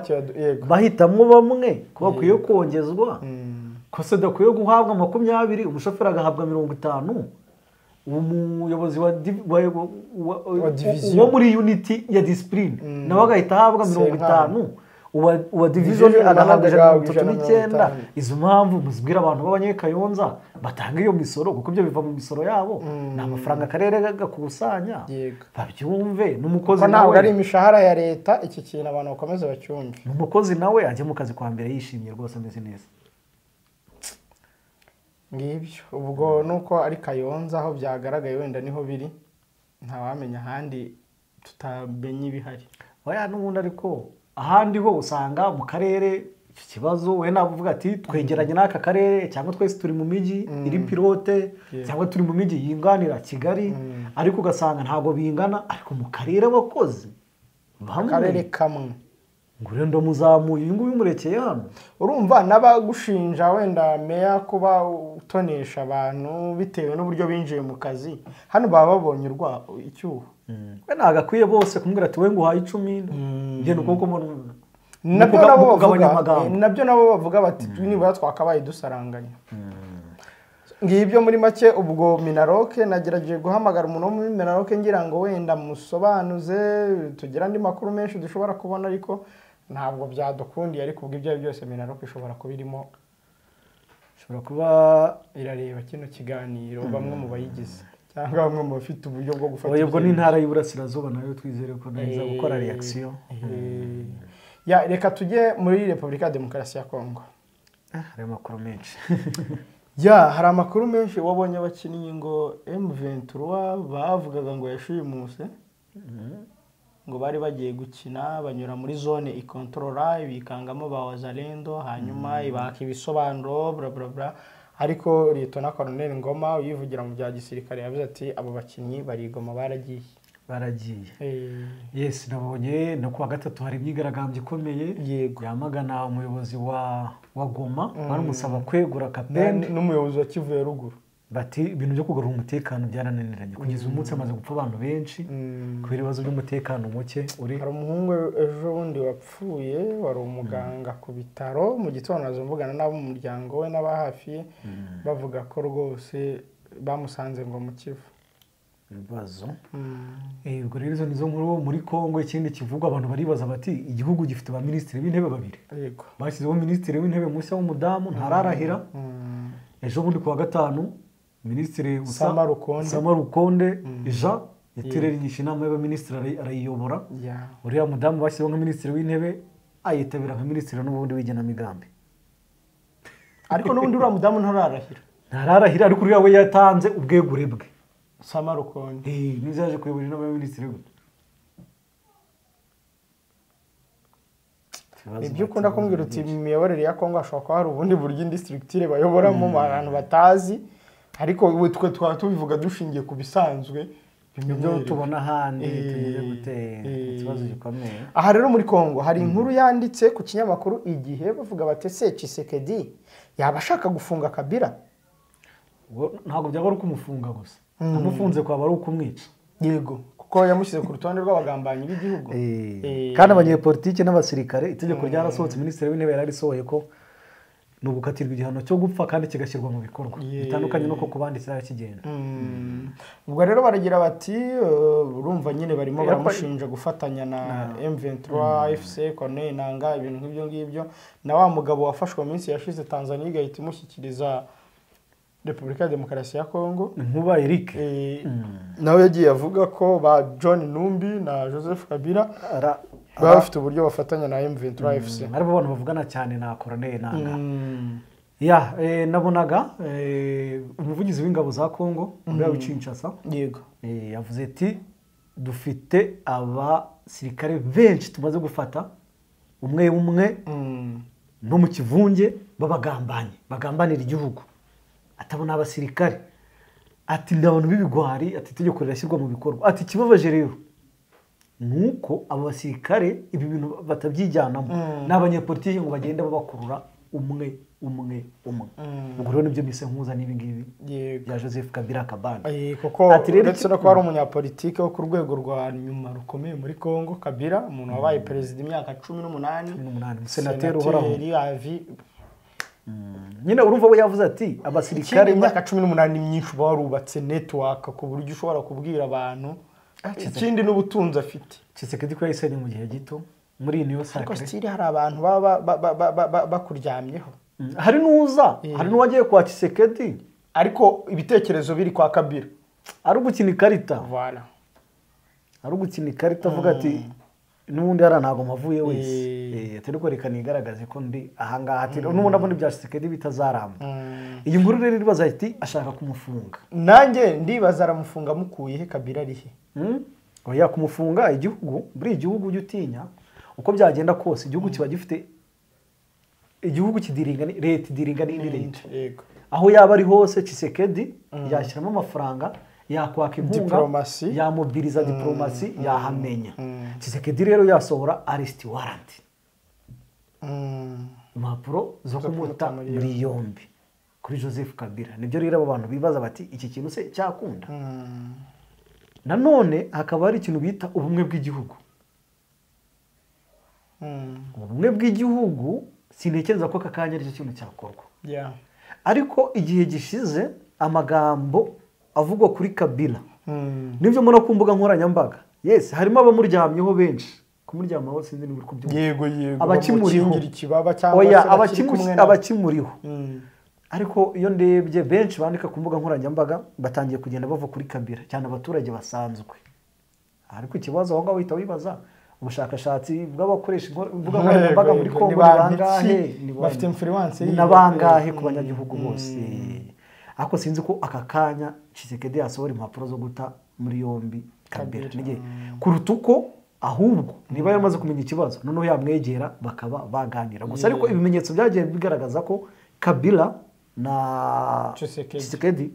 bahitamo bamwe ko bakwiye kongezwa, ko se dakwiye guhabwa 20 umushoferi agahabwa 50, umuyobozi wa muri unity ya discipline nawe agahita ahabwa 50, uwa division agahabwa 139. Izo mpamvu muzibwira abantu b'abanyekayonza batanga iyo misoro kuko ibyo biva mu misoro yabo, ni amafaranga akarere gakusanya, babyumve. N'umukozi nawe ari imishahara ya leta, iki kintu abantu bakomeze bacyumve. N'umukozi nawe ajye mu kazi kwa mbere yishimye rwose ameze neza. Ngibyo ubwo nuko ari Kayonza aho byagaragaye wenda niho biri ntawamenya ahandi tutamenye ibihari. Oya n'ubundi ariko ahandi ho usanga mu karere icyo kibazo we navuga ati twegeranye n'aka karere cyangwa twese turi mu mijyi iri pilote cyangwa turi mu mijyi yinganira Kigali, ariko ugasanga ntabwo bingana, ariko mu karere abakozi bamwe karere kamwe ngo rero ndamuzamuye uyu nguyu umurekeye hano. Urumva n'abagushinja wenda meya kuba utonesha abantu bitewe n'uburyo binjiye mu kazi hano baba babonye icyuho. We nagakwiye bose kumubwira ati we nguhaye 10 ngenda ukuboko mbona nabyo nabo bavuga bati nibura twakabaye dusaranganya. Ngibyo muri make. Ubwo Minaroke nagerageje guhamagara umuntu wo muri Minaroke ngira ngo wenda musobanuze tugira andi makuru menshi dushobora kubona, ariko ntabwo byadukundiye. Ariko ubwo ibyo byose Minaroke ishobora kuba irimo, ishobora kuba irareba kino kiganiro bamwe mu bayigize cyangwa bamwe mu bafite uburyo bwo gufata. Ubwo ni intara y'Iburasirazuba nayo twizere ko nayo gukora reaction. Ya reka tujye muri Repubulika ya Demokarasi ya Kongo. Hari amakuru menshi. Ya hari amakuru menshi wabonye abakinnyi ngo M23 bavugaga ngo yashimuse ngo bari bagiye gukina banyura muri zone ikontorora ibikangamo ba Wazalendo hanyuma ibaka ibisobanuro bla bla bla, ariko Lieutenant Colonel Ngoma uyivugira mu bya gisirikare yavuze ati abo bakinnyi barigoma baragiye. Yes, nabonye no kuwa gatatu hari imyigaragambyo ikomeye yamagana umuyobozi wa Goma baramusaba kwegura Kapende n'umuyobozi wa Kivu ya ruguru. Bati ibintu byo kugarura umutekano byarananiranye kugeza uyu munsi hamaze gupfa abantu benshi kubera ibibazo by'umutekano muke uri. Hari umuhungu ejo bundi wapfuye wari umuganga ku bitaro, mu gitondo nazo mvugana n'abo mu muryango we n'aba hafi bavuga ko rwose bamusanze ngo mu Kivu. Ibibazo. Ubwo rero izo nizo nkuru muri Kongo. Ikindi kivugwa, abantu baribaza bati igihugu gifite ba minisitiri b'intebe babiri. Yego. Bashyizeho minisitiri w'intebe mushya w'umudamu ntararahira. Ejo bundi kuwa gatanu minisitiri Sama Rukonde Jean yatereranyije inama y'abaminisitiri arayiyobora. Uriya mudamu bashyizeho nka minisitiri w'intebe ayitabira nka minisitiri n'ubundi w'igenamigambi. Ariko n'ubundi uriya mudamu ntararahira. Ntararahira, ariko uriya we yatanze ubwegure bwe. Sama Rukonde. Nizo yaje kuyobora inama y'abaminisitiri gute? Ibyo ukunda kumbwira uti imiyoborere ya Kongo ashobora kuba hari ubundi buryo indi structure bayoboramo abantu batazi, ariko twe twaba tubivuga dushingiye ku bisanzwe ibyo tubona ahandi tugiye gutera ikibazo gikomeye. Aha rero muri Kongo hari inkuru yanditse ku kinyamakuru Igihe bavuga bati se Tshisekedi yaba ashaka gufunga Kabila. Ntabwo byaba ari ukumufunga gusa, amufunze kwaba ari ukumwica. Yego, kuko yamushyize ku rutonde rw'abagambanyi b'igihugu. Kandi abanyepolitike n'abasirikare itegeko ryarasohotse, minisitiri w'intebe yararisohoye ko ni ugukatirwa igihano cyo gupfa kandi kigashyirwa mu bikorwa bitandukanye n'uko ku bandi kiraba kigenda. Ubwo rero baragira bati urumva nyine barimo baramushinja gufatanya na M23 AFC Corneille Nangaa, ibintu nk'ibyo ngibyo, na wa mugabo wafashwe mu minsi yashize Tanzania igahita imushyikiriza Repubulika ya Demokarasi ya Kongo, Nkuba Eric. Nawe yagiye avuga ko ba John Numbi na Joseph Kabila baba bafite uburyo bafatanya na M23 AFC. Ariko abantu bavugana cyane na Corneille Nangaa. Ya, nabonaga umuvugizi w'ingabo za Kongo uriya w'Kinshasa. Yego. Yavuze ati dufite abasirikare benshi tumaze gufata umwe umwe no mu kivunge babagambanye, bagambanira igihugu. Atabona abasirikare, ati ndabantu b'ibigwari, ati itegeko rirashyirwa mu bikorwa. Ati ikibabaje rero nuko abo basirikare ibi bintu batabyijyanamo n'abanyepolitiki ngo bagende babakurura umwe umwe umwe. Ubwo rero nibyo mise nkuza n'ibi ngibi bya Joseph Kabila Kabange. Kuko uretse no kuba ari umunyapolitike wo ku rwego rwa nyuma rukomeye muri Kongo, Kabila umuntu wabaye perezida imyaka 18, senateri uhoraho. Nyine urumva we yavuze ati abasirikare imyaka 18 ni myinshi barubatse network ku buryo ushobora kubwira abantu. Ikindi n'ubutunzi afite. Tshisekedi ko yayisenye mu gihe gito muri niyo sacre. Ariko stili hari abantu baba bakuryamyeho. Hari n'uza, hari n'uwagiye kwa Tshisekedi ariko ibitekerezo biri kwa Kabila. Ari ugukina ikarita. Voilà. Ari ugukina ikarita avuga ati n'ubundi hara ntago mavuye wese. Atari ko reka nigaragaze ko ndi ahangaha, ati n'ubundi abona ibya Tshisekedi bitazaramba. Iyi nkuru rero iribaza iti ashaka kumufunga. Nanjye ndibaza aramufunga mukuye he Kabila ari he? Oya, kumufunga igihugu, buri igihugu ujye utinya uko byagenda kose igihugu kiba gifite igihugu kidiringa leta idiringa n'indi leta. Yego. Aho yaba ari hose Tshisekedi yashyiramo amafaranga, yakwaka inkunga, yamobiliza diplomasi, yahamenya. Tshisekedi rero yasohora arrest warrant, impapuro zo kumuta muri yombi kuri Joseph Kabila. Nibyo rero abo bantu bibaza bati iki kintu se cyakunda? Nanone hakaba hari ikintu bita ubumwe bw'igihugu. Ubumwe bw'igihugu sintekereza ko aka kanya aricyo kintu cyakorwa. Ariko igihe gishize amagambo avugwa kuri Kabila nibyo mbona ku mbuga nkoranyambaga, yes, harimo abamuryamyeho benshi. Kumuryamaho sinzi niba uri kubyumva. Yego yego, abakimuriho cyangwa se abakimuriho. Ariko iyo ndebye benshi bandika ku mbuga nkoranyambaga batangiye kugenda bava kuri Kabila, cyane abaturage basanzwe. Ariko ikibazo aho ngaho uhita wibaza ubushakashatsi bw'abakoresha imbuga nkoranyambaga muri Kongo ni bangahe, bafite influence na bangahe ku banyagihugu bose. Ariko sinzi ko aka kanya Tshisekedi yasohora impapuro zo guta muri yombi Kabila. Kuruta uko ahubwo niba yamaze kumenya ikibazo noneho yamwegera bakaba baganira. Gusa ariko ibimenyetso byagiye bigaragaza ko Kabila na Tshisekedi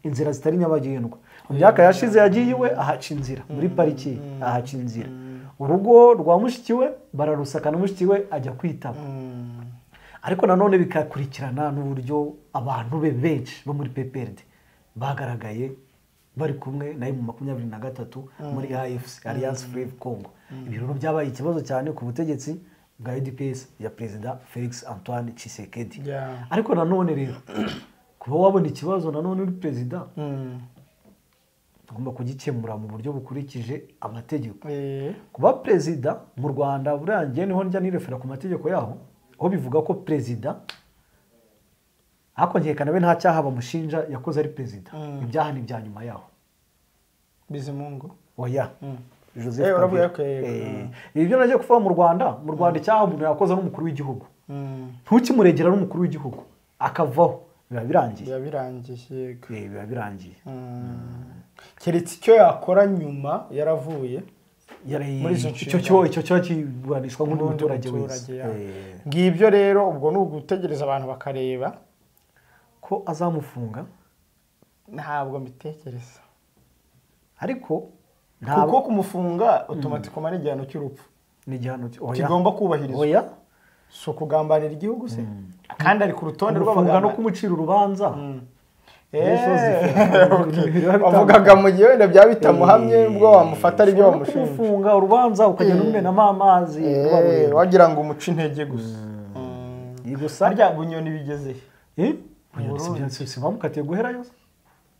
inzira zitari nyabagendwa. Mu myaka yashize yagiye iwe ahaca inzira muri pariki, ahaca inzira. Urugo rwa mushiki we bararusaka na mushiki we ajya kwitaba. Ariko nanone bikakurikirana n'uburyo abantu be benshi bo muri PPRD Bagaragaye bari kumwe na M23 muri AFC, Alliance Fleuve Congo. Ibi rero byabaye ikibazo cyane ku butegetsi bwa UDPS ya Perezida Felix Antoine Tshisekedi. Ariko nanone rero kuba wabona ikibazo nanone uri perezida, tugomba kugikemura mu buryo bukurikije amategeko. Kuba perezida mu Rwanda burangiye niho njya nirefera ku mategeko yaho, aho bivuga ko perezida akongekana be nta cyaha bamushinja yakoze ari perezida. Ibyaha ni ibya nyuma yaho. Bizimungu. Oya. Joseph Kabila. Ibyo nagiye kuvuga mu Rwanda, icyaha umuntu yakoze ari umukuru w'igihugu. Ntukimuregera ari umukuru w'igihugu akavaho, biba birangiye. Biba birangiye yego. Biba birangiye. Keretse icyo yakora nyuma yaravuye muri izo icyo cyo kiburanishwa nk'undi muturage wese. Ngibyo rero ubwo ni ugutegereza abantu bakareba ko azamufunga. Ntabwo mbitekereza. Ariko kuko kumufunga automatically ni igihano cy'urupfu. Ni igihano kigomba kubahirizwa. Oya. So kugambanira igihugu se. Kandi ari ku rutonde rw'abagamba no kumucira urubanza. Wavugaga mu gihe wenda byaba bitamuhamye ubwo wamufata ari byo bamushinja. Kumufunga urubanza ukagenda umenamo amazi wagira ngo umuce intege gusa. Gusa harya Bunyoni bigeze he? Bunyoni si bamukatiye guherayo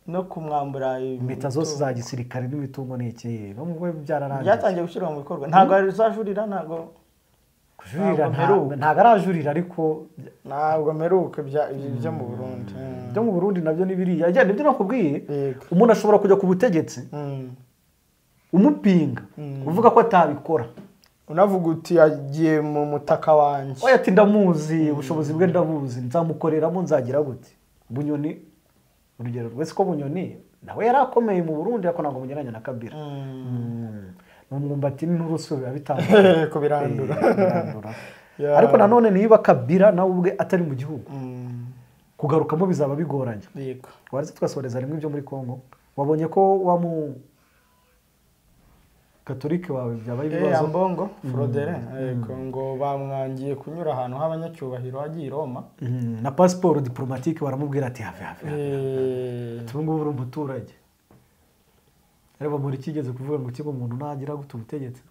no kumwambura impeta zose za gisirikare n'imitungo n'iki bamwe byararangiye. Byatangiye gushyirwa mu bikorwa. Ntabwo azajurira, ntabwo kujurira, ntabwo arajurira, ariko ntabwo meruka ibyo mu Burundi. Byo mu Burundi nabyo ni biriya. Ajya nibyo nakubwiye. Umuntu ashobora kujya ku butegetsi umupinga uvuga ko atabikora, unavuga uti yagiye mu mutaka wanjye. Oya ati ndamuzi, ubushobozi bwe ndabuzi, nzamukoreramo, nzagira gute. Bunyoni urugero rwese ko Bunyoni nawe yarakomeye mu Burundi ariko ntabwo mugeranya na Kabila. N'umwumbati n'urusu biba bitandukanye ko birandura. Ariko nanone niba Kabila nawe ubwe atari mu gihugu, kugarukamo bizaba bigoranye. Yego. Waretse twasoreza rimwe ibyo muri Kongo. Wabonye ko wa mu Katolike wawe byabaye ibibazo. Ambongo Frodere yego, ngo bamwangiye kunyura ahantu h'abanyacyubahiro agiye i Roma. Na passport diplomatique baramubwira ati have have. Tungu uri umuturage. Ariko muri kigeze kuvuga ngo kigo umuntu nagira gute ubutegetsi.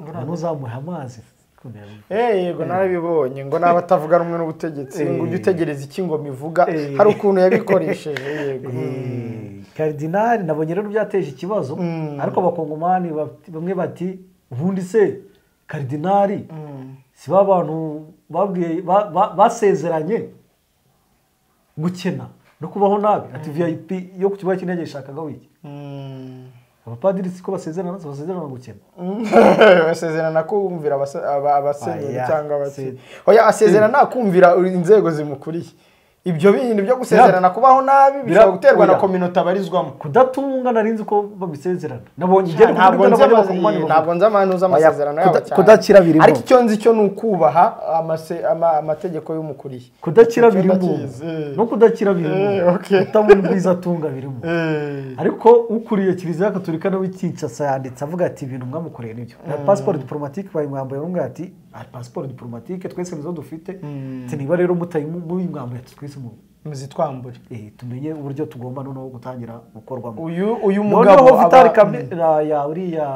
Ngo uzamuha amazi. Yego narabibonye ngo naba atavuga rumwe n'ubutegetsi ngo ujye utegereza iki ngo mivuga, hari ukuntu yabikoresheje yego. Cardinal nabonye rero byateje ikibazo, ariko abakongomani bamwe bati ubundi se Cardinal si ba bantu babwiye basezeranye gukena no kubaho nabi, ati VIP yo ku kibuga cy'indege ishakaga wiki. Abapadiri siko basezerana gukena. Basezerana kumvira abasenyeri cyangwa abaki. Oya asezerana kumvira inzego zimukuriye. Ibyo bindi byo gusezerana kubaho nabi bishobora guterwa na community abarizwamo. Kudatunga narinzi ko babisezerana. Nabonye igere ntabwo nzi amanu z'amasezerano yabo cyane. Kudakira birimo. Ariko icyo nzi cyo nukubaha amategeko y'umukuriye. Kudakira birimo. No kudakira birimo. Kutabona ubwiza tunga birimo. Ariko ukuriye Kiliziya Katolika nawe Kinshasa yanditse avuga ati ibintu mwamukoreye nibyo. Na passport diplomatique bayimwambaye bamwe ati passport diplomatique twese nizo dufite. Niba rero mutayimwambaye twese muzitwambure. Tumenye uburyo tugomba noneho gutangira gukorwamo. Uyu mugabo Vital Kamerhe ya uriya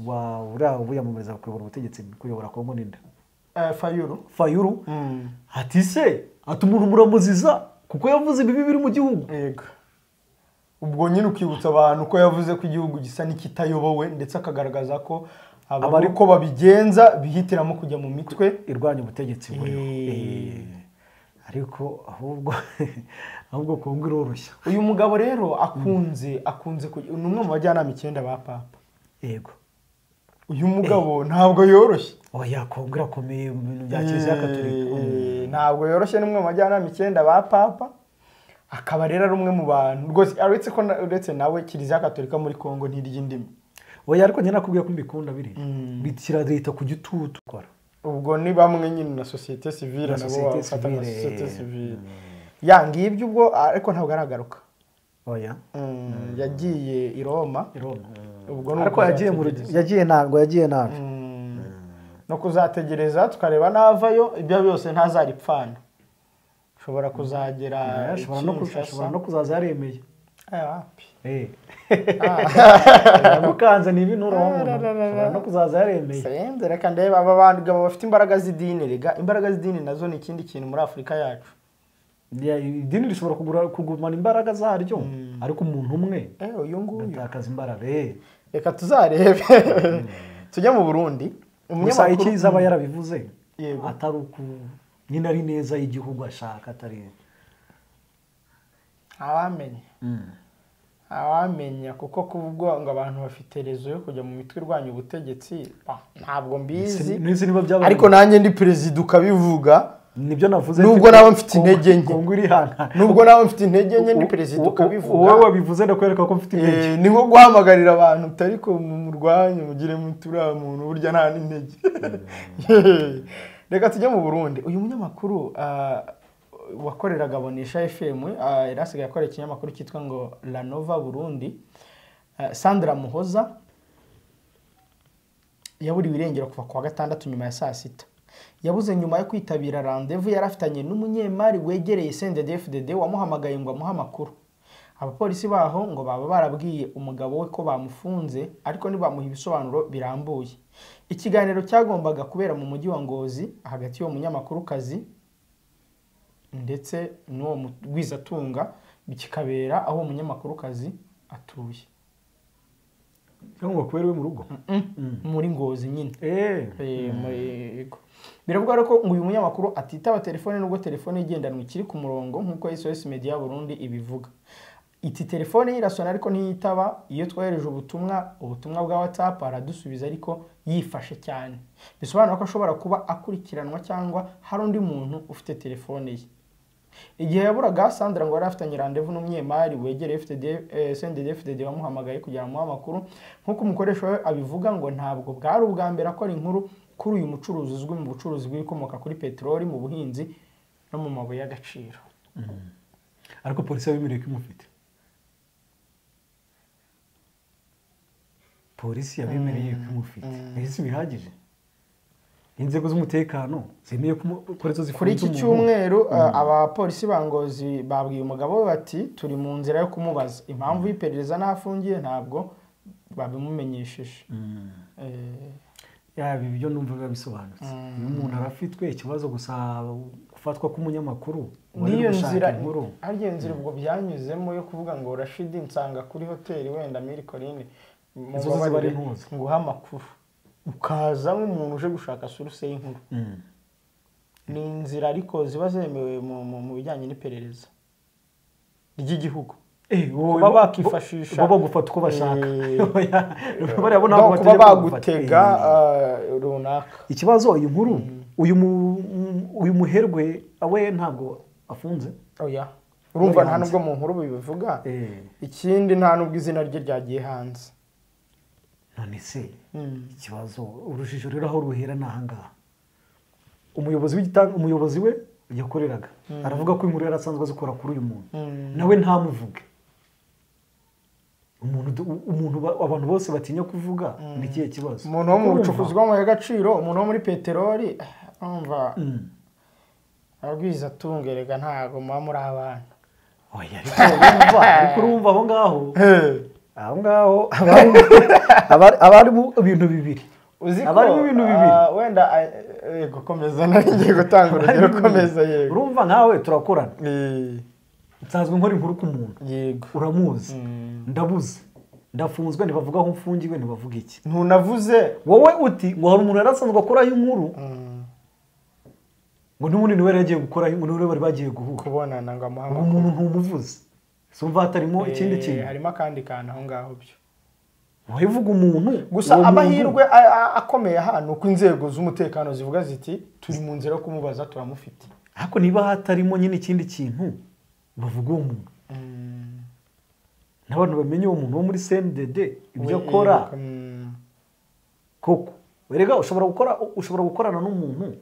wa uriya wiyamamariza kuyobora ubutegetsi kuyobora Kongo ninde? Fayulu. Ati se ati umuntu muramuziza kuko yavuze ibibi biri mu gihugu. Yego. Ubwo nyine ukibutsa abantu ko yavuze ko igihugu gisa n'ikitayobowe ndetse akagaragaza ko abari ko babigenza bihitiramo kujya mu mitwe irwanya ubutegetsi buriho. Ariko ahubwo Kongo iroroshya. Uyu mugabo rero akunze ni umwe mu bajyanama 9 ba Papa. Yego. Uyu mugabo ntabwo yoroshye. Oya Kongo irakomeye mu bintu bya Kiliziya Katolika. Ntabwo yoroshye, ni umwe mu bajyanama 9 ba Papa. Akaba rero ari umwe mu bantu rwose uretse ko uretse nawe Kiliziya Katolika muri Kongo ntirya indimi. Oya ariko njye nakubwiye ko mbikunda biri. Bitira leta ku gitutu. Ubwo ni bamwe nyine na société civile nabo bafata na société civile. Ya ngibyo ubwo ariko ntabwo aragaruka. Oya. Yagiye i Roma. Ubwo ariko yagiye ntabwo yagiye nabi. No kuzategereza tukareba navayo ibyo byose ntazaripfana. Ashobora kuzagera ashobora no kuzaza yaremeye. Wapi mukanze ni ibintu urabona no kuzaza yaremeye. Senze reka ndebe aba bantu bafite imbaraga z'idini. Rega imbaraga z'idini nazo ni ikindi kintu muri Afurika yacu. Idini rishobora kugumana imbaraga zaryo ariko umuntu umwe uyu nguyu atakaza imbaraga. Reka tuzarebe. Tujya mu Burundi. Gusa icyiza aba yarabivuze atari uku nyine ari neza y'igihugu ashaka atari abamenye awamenya kuko kuvuga ngo abantu bafite rezo yo kujya mu mitwe irwanya ubutegetsi ntabwo mbizi, ariko nanjye ndi president ukabivuga nibyo navuze, nubwo nawe mfite intege nke, nubwo nawe mfite intege nke ndi president ukabivuga, wowe wabivuze ndakwereka ko mfite intege, ni nko guhamagarira abantu utari ko murwanye mugire mutura muntu burya nta n'intege. Reka tujye mu Burundi. Uyu munyamakuru wakoreraga Bonesha FM yarasigaye akora ikinyamakuru cyitwa ngo La Nova Burundi, Sandra Muhoza, yaburiwe irengero kuva kuwa gatandatu nyuma ya saa sita. Yabuze nyuma yo kwitabira rendez-vous yarafitanye n'umunyemari wegereye CNDD-FDD wamuhamagaye ngo amuhe amakuru. Abapolisi baho ngo baba barabwiye umugabo we ko bamufunze ariko ntibamuha ibisobanuro birambuye. Ikiganiro cyagombaga kubera mu mujyi wa Ngozi hagati y'uwo munyamakurukazi ndetse n'uwo mugwizatunga, kikabera aho umunyamakurukazi atuye. Cyangwa kubera we mu rugo muri Ngozi nyine. Biravuga ko ngo uyu munyamakuru atitaba telefone nubwo telefone igendanwa ikiri ku murongo nk'uko SOS Media Burundi ibivuga. Iti telefone irasona ariko ntiyitaba, iyo twohereje ubutumwa bwa WhatsApp aradusubiza ariko yifashe cyane. Bisobanura ko ashobora kuba akurikiranwa cyangwa hari undi muntu ufite telefone ye. Igihe yaburaga Sandra ngo yari afitanye rendez-vous n'umunyemari wegereye CNDD-FDD wamuhamagaye kugira ngo amuhe amakuru. Nk'uko umukoresha we abivuga ngo ntabwo bwari ubwa mbere akora inkuru kuri uyu mucuruzi uzwi mu bucuruzi bw'ibikomoka kuri peteroli, mu buhinzi no mu mabuye y'agaciro. Ariko polisi yabemereye ko imufite. Polisi yabemereye ko imufite. Ese bihagije? Inzego z'umutekano zemeye ko arizo zifunze kuri iki cyumweru. Abapolisi ba Ngozi babwiye umugabo we bati turi mu nzira yo kumubaza impamvu y'iperereza n'afungiye, ntabwo babimumenyesheje. Yaba ibyo numva biba bisobanutse. Iyo umuntu arafitwe ikibazo gusa gufatwa k'umunyamakuru niyo nzira ariyo nzira ubwo byanyuzemo yo kuvuga ngo Rashidi nsanga kuri hoteli wenda Mille Collines nguha amakuru, ukaza nk'umuntu uje gushaka source y'inkuru. Ni inzira ariko ziba zemewe mu bijyanye n'iperereza ry'igihugu. Kuba bakifashisha bo bagufata uko bashaka, kuba bagutega runaka. Ikibazo iyi nkuru uyu muherwe we ntabwo afunze. Oya, urumva nta nubwo mu nkuru bibivuga. Ikindi nta nubwo izina rye ryagiye hanze. None se ikibazo urujijo rero aho ruhera ni ahangaha. Umuyobozi we yakoreraga aravuga ko inkuru yarasanzwe azikora kuri uyu muntu, nawe ntamuvuge. Umuntu abantu bose batinya kuvuga ni ikihe kibazo? Umuntu wo mu bucukuzi bw'amabuye y'agaciro, umuntu wo muri peteroli, urumva abwiza tungerega ntago muba muri abantu. Oya, ariko urumva aho ngaho aho ngaho abarimo ibintu bibiri. Abarimo ibintu bibiri wenda yego komeza, ngiye gutanga urugero, komeza. Yego, urumva nkawe turakorana, nsanzwe nkora inkuru ku muntu, yego uramuzi, ndabuze, ndafunzwe, ntibavuga aho mfungiwe, ntibavuga iki, ntunavuze wowe uti ngo hari umuntu yarasanzwe akoraho inkuru, ngo n'ubundi niwe yari agiye gukora inkuru, niwe bari bagiye guhura kubonana ngo amuhe amakuru, umuntu ntumuvuze. Sumva hatarimo ikindi kintu, harimo akandi kantu aho ngaho byo wabivuga umuntu gusa. Amahirwe akomeye hano uko inzego z'umutekano zivuga ziti turi mu nzira yo kumubaza turamufite, ariko niba hatarimo nyine ikindi kintu bavuga uwo muntu n'abantu bamenye uwo muntu wo muri CNDD ibyo akora koko. Erega ushobora gukorana n'umuntu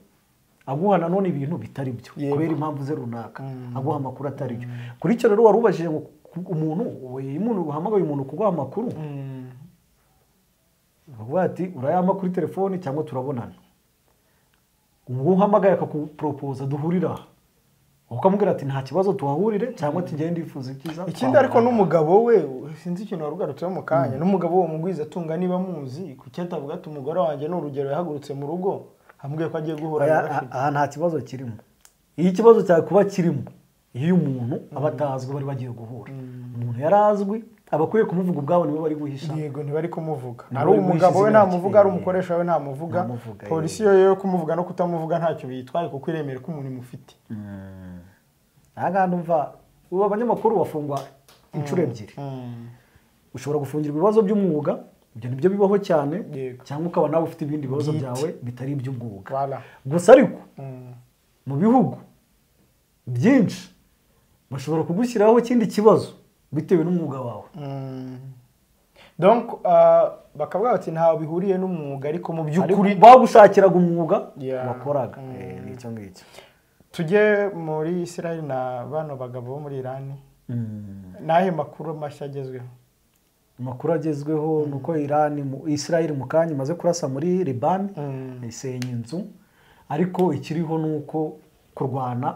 aguha nanone ibintu bitari byo kubera impamvu ze runaka, aguha amakuru atari byo. Kuri icyo rero warubajije ngo umuntu uhamagaye umuntu kuguha amakuru, bavuga ati urayampa kuri telefoni cyangwa turabonana. Uwo uhamagaye akakuporopoza duhurira, Ukamubwira ati nta kibazo tuhahurire cyangwa ati ngende ndifuza ibyiza. Ikindi ariko n'umugabo we sinzi ikintu warugarutseho mu kanya, n'umugabo wo mugwiza atunga niba muzi kuki atavuga ati umugore wanjye ni urugero yahagurutse mu rugo ambwiye ko agiye guhura na Rashidi. Aha nta kibazo kirimo. Iyo ikibazo cyawe kuba kirimo iyo umuntu aba atazwi bari bagiye guhura, umuntu yarazwi abakwiye kumuvuga ubwabo nibo bari guhisha. Yego ntibari kumuvuga. Ari umugabo we ntamuvuga, ari umukoresha we ntamuvuga. Polisi yo yo kumuvuga no kutamuvuga ntacyo bitwaye kuko iremera ko umuntu imufite. Aha ndumva ubu abanyamakuru bafungwa inshuro ebyiri. Ushobora gufungirwa ibibazo by'umwuga, ibyo nibyo bibaho cyane, cyangwa ukaba nawe ufite ibindi bibazo byawe bitari iby'umwuga. Gusa ariko mu bihugu byinshi bashobora kugushyiraho ikindi kibazo bitewe n'umwuga wawe. Donc bakavuga bati ntawe bihuriye n'umwuga ariko mu by'ukuri bagushakiraga umwuga wakoraga. Nicyo ngicyo. Tujye muri Israel na bano bagabo bo muri Iran. Nahe makuru mashya agezweho? Amakuru agezweho nuko Iran Israel mu kanya imaze kurasa muri Liban, isenya inzu, ariko ikiriho nuko kurwana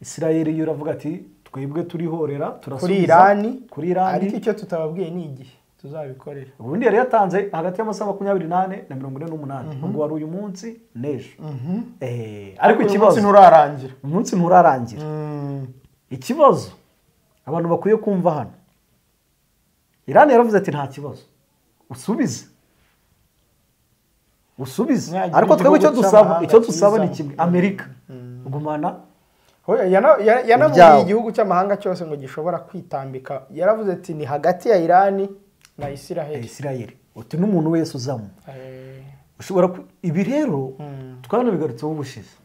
Israel yo iravuga ati twebwe turihorera turasubiza kuri Iran, ariko icyo tutababwiye ni igihe tuzabikorera. Ubundi yari yatanze hagati y'amasaha 24 na 48 ubwo wari uyu munsi n'ejo. Ariko ikibazo umunsi nturarangira. Ikibazo abantu bakwiye kumva hano, Iran yaravuze ati nta kibazo usubize ariko twebwe icyo dusaba ni kimwe, Amerika gumana. Yanabwiye igihugu cy'amahanga cyose ngo gishobora kwitambika. Yaravuze ati ni hagati ya Iran na Israel. Uti n'umuntu wese uzamo ushobora ibi rero twanabigarutseho ubushize.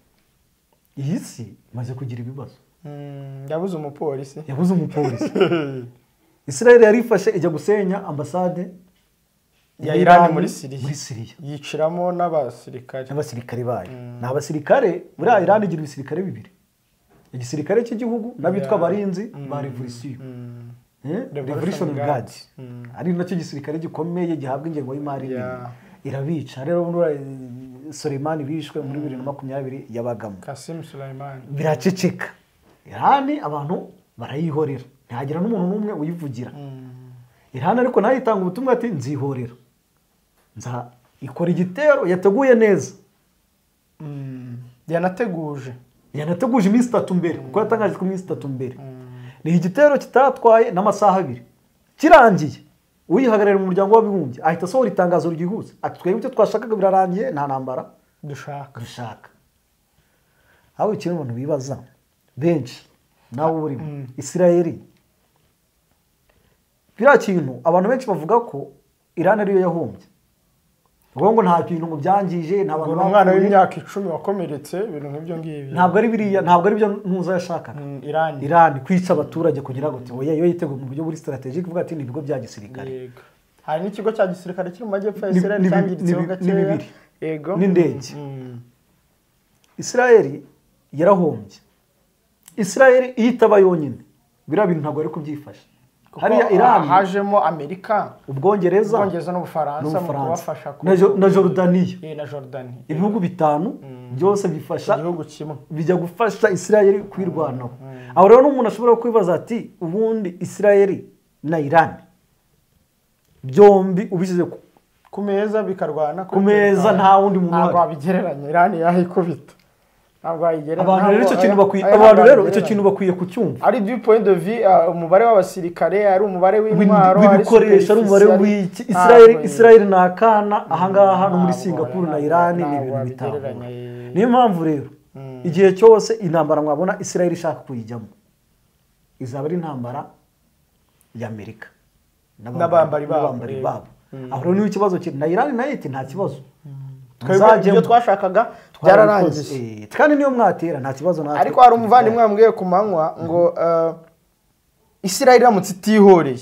Iyi si imaze kugira ibibazo. Yabuze umupolisi. Israel yarifashe ijya gusenya ambasade ya Iran muri Syria, yiciramo n'abasirikare bayo. Ni abasirikare buriya Iran igira ibisirikare bibiri, igisirikare cy'igihugu n'abitwa abarinzi ba revolution, Revolution Guard, ari nacyo gisirikare gikomeye gihabwa ingengo y'imari nini. Irabica rero. Soleimani bishwe muri 2020 yabagamo Qasim Soleimani. Biraceceka. Iran abantu barayihorera, ntihagira n'umuntu n'umwe uyivugira. Iran ariko nayo itanga ubutumwa ati nzihorera, nza ikora igitero yateguye neza. Yanateguje iminsi 3 mbere, kuko yatangaje ko iminsi 3 mbere. Ni igitero kitatwaye n'amasaha 2 kirangiye. Uyihagararira mu muryango w'abibumbye ahita asohora itangazo ryihuse ati twebwe icyo twashakaga birarangiye, nta ntambara dushaka. Aho ikintu abantu bibaza benshi nawe urimo Israel, biriya kintu abantu benshi bavuga ko Iran ariyo yahombye, ngo nta kintu ngo byangije, nta bantu umwana w'imyaka 10 wakomeretse ibintu nk'ibyo ngibyo. Ntabwo ari biriya, ntabwo ari byo ntuza yashakaga. Iran kwica abaturage kugira ngo oya yo yiteguye mu buryo buri strategic kuvuga ati ni ibigo bya gisirikare. Hari n'ikigo cya gisirikare kiri mu majyepfo ya Israel cyangiritseho gakeya. Yego n'indege. Israel yarahombye. Israel itaba yonyine biriya bintu ntabwo ari kubyifasha. Hariya Iran hajemo Amerika, Ubwongereza n'Ubufaransa mu kubafasha na Jordania. Na Jordania. Ibihugu 5 byose bifasha igihugu kimwe bijya gufasha Israel kwirwanaho. Aho rero n'umuntu ashobora kwibaza ati ubundi Israel na Iran byombi ubishyize ku meza bikarwana ku meza nta wundi muntu ntabwo wabigereranya. Iran yahikubita. Abantu rero icyo kintu bakwiye kucyumva. Ari du point de vue umubare w'abasirikare, ari umubare w'intwaro, ari ibikoresho, ari umubare w'iki. Israel ni akana ahangaha no muri Singapore na Iran ni ibintu bitahura. Niyo mpamvu rero igihe cyose intambara mwabona Israel ishaka kuyijyamo izaba ari intambara ya Amerika n'abambari babo. Aho rero niyo ikibazo kiri na Iran nayo iti nta kibazo. Twebwe twashakaga byararangiye. Kandi niyo mwatera nta kibazo natwe. Ariko hari umuvandimwe wambwiye ku manywa ngo Israel iramutse itihoreye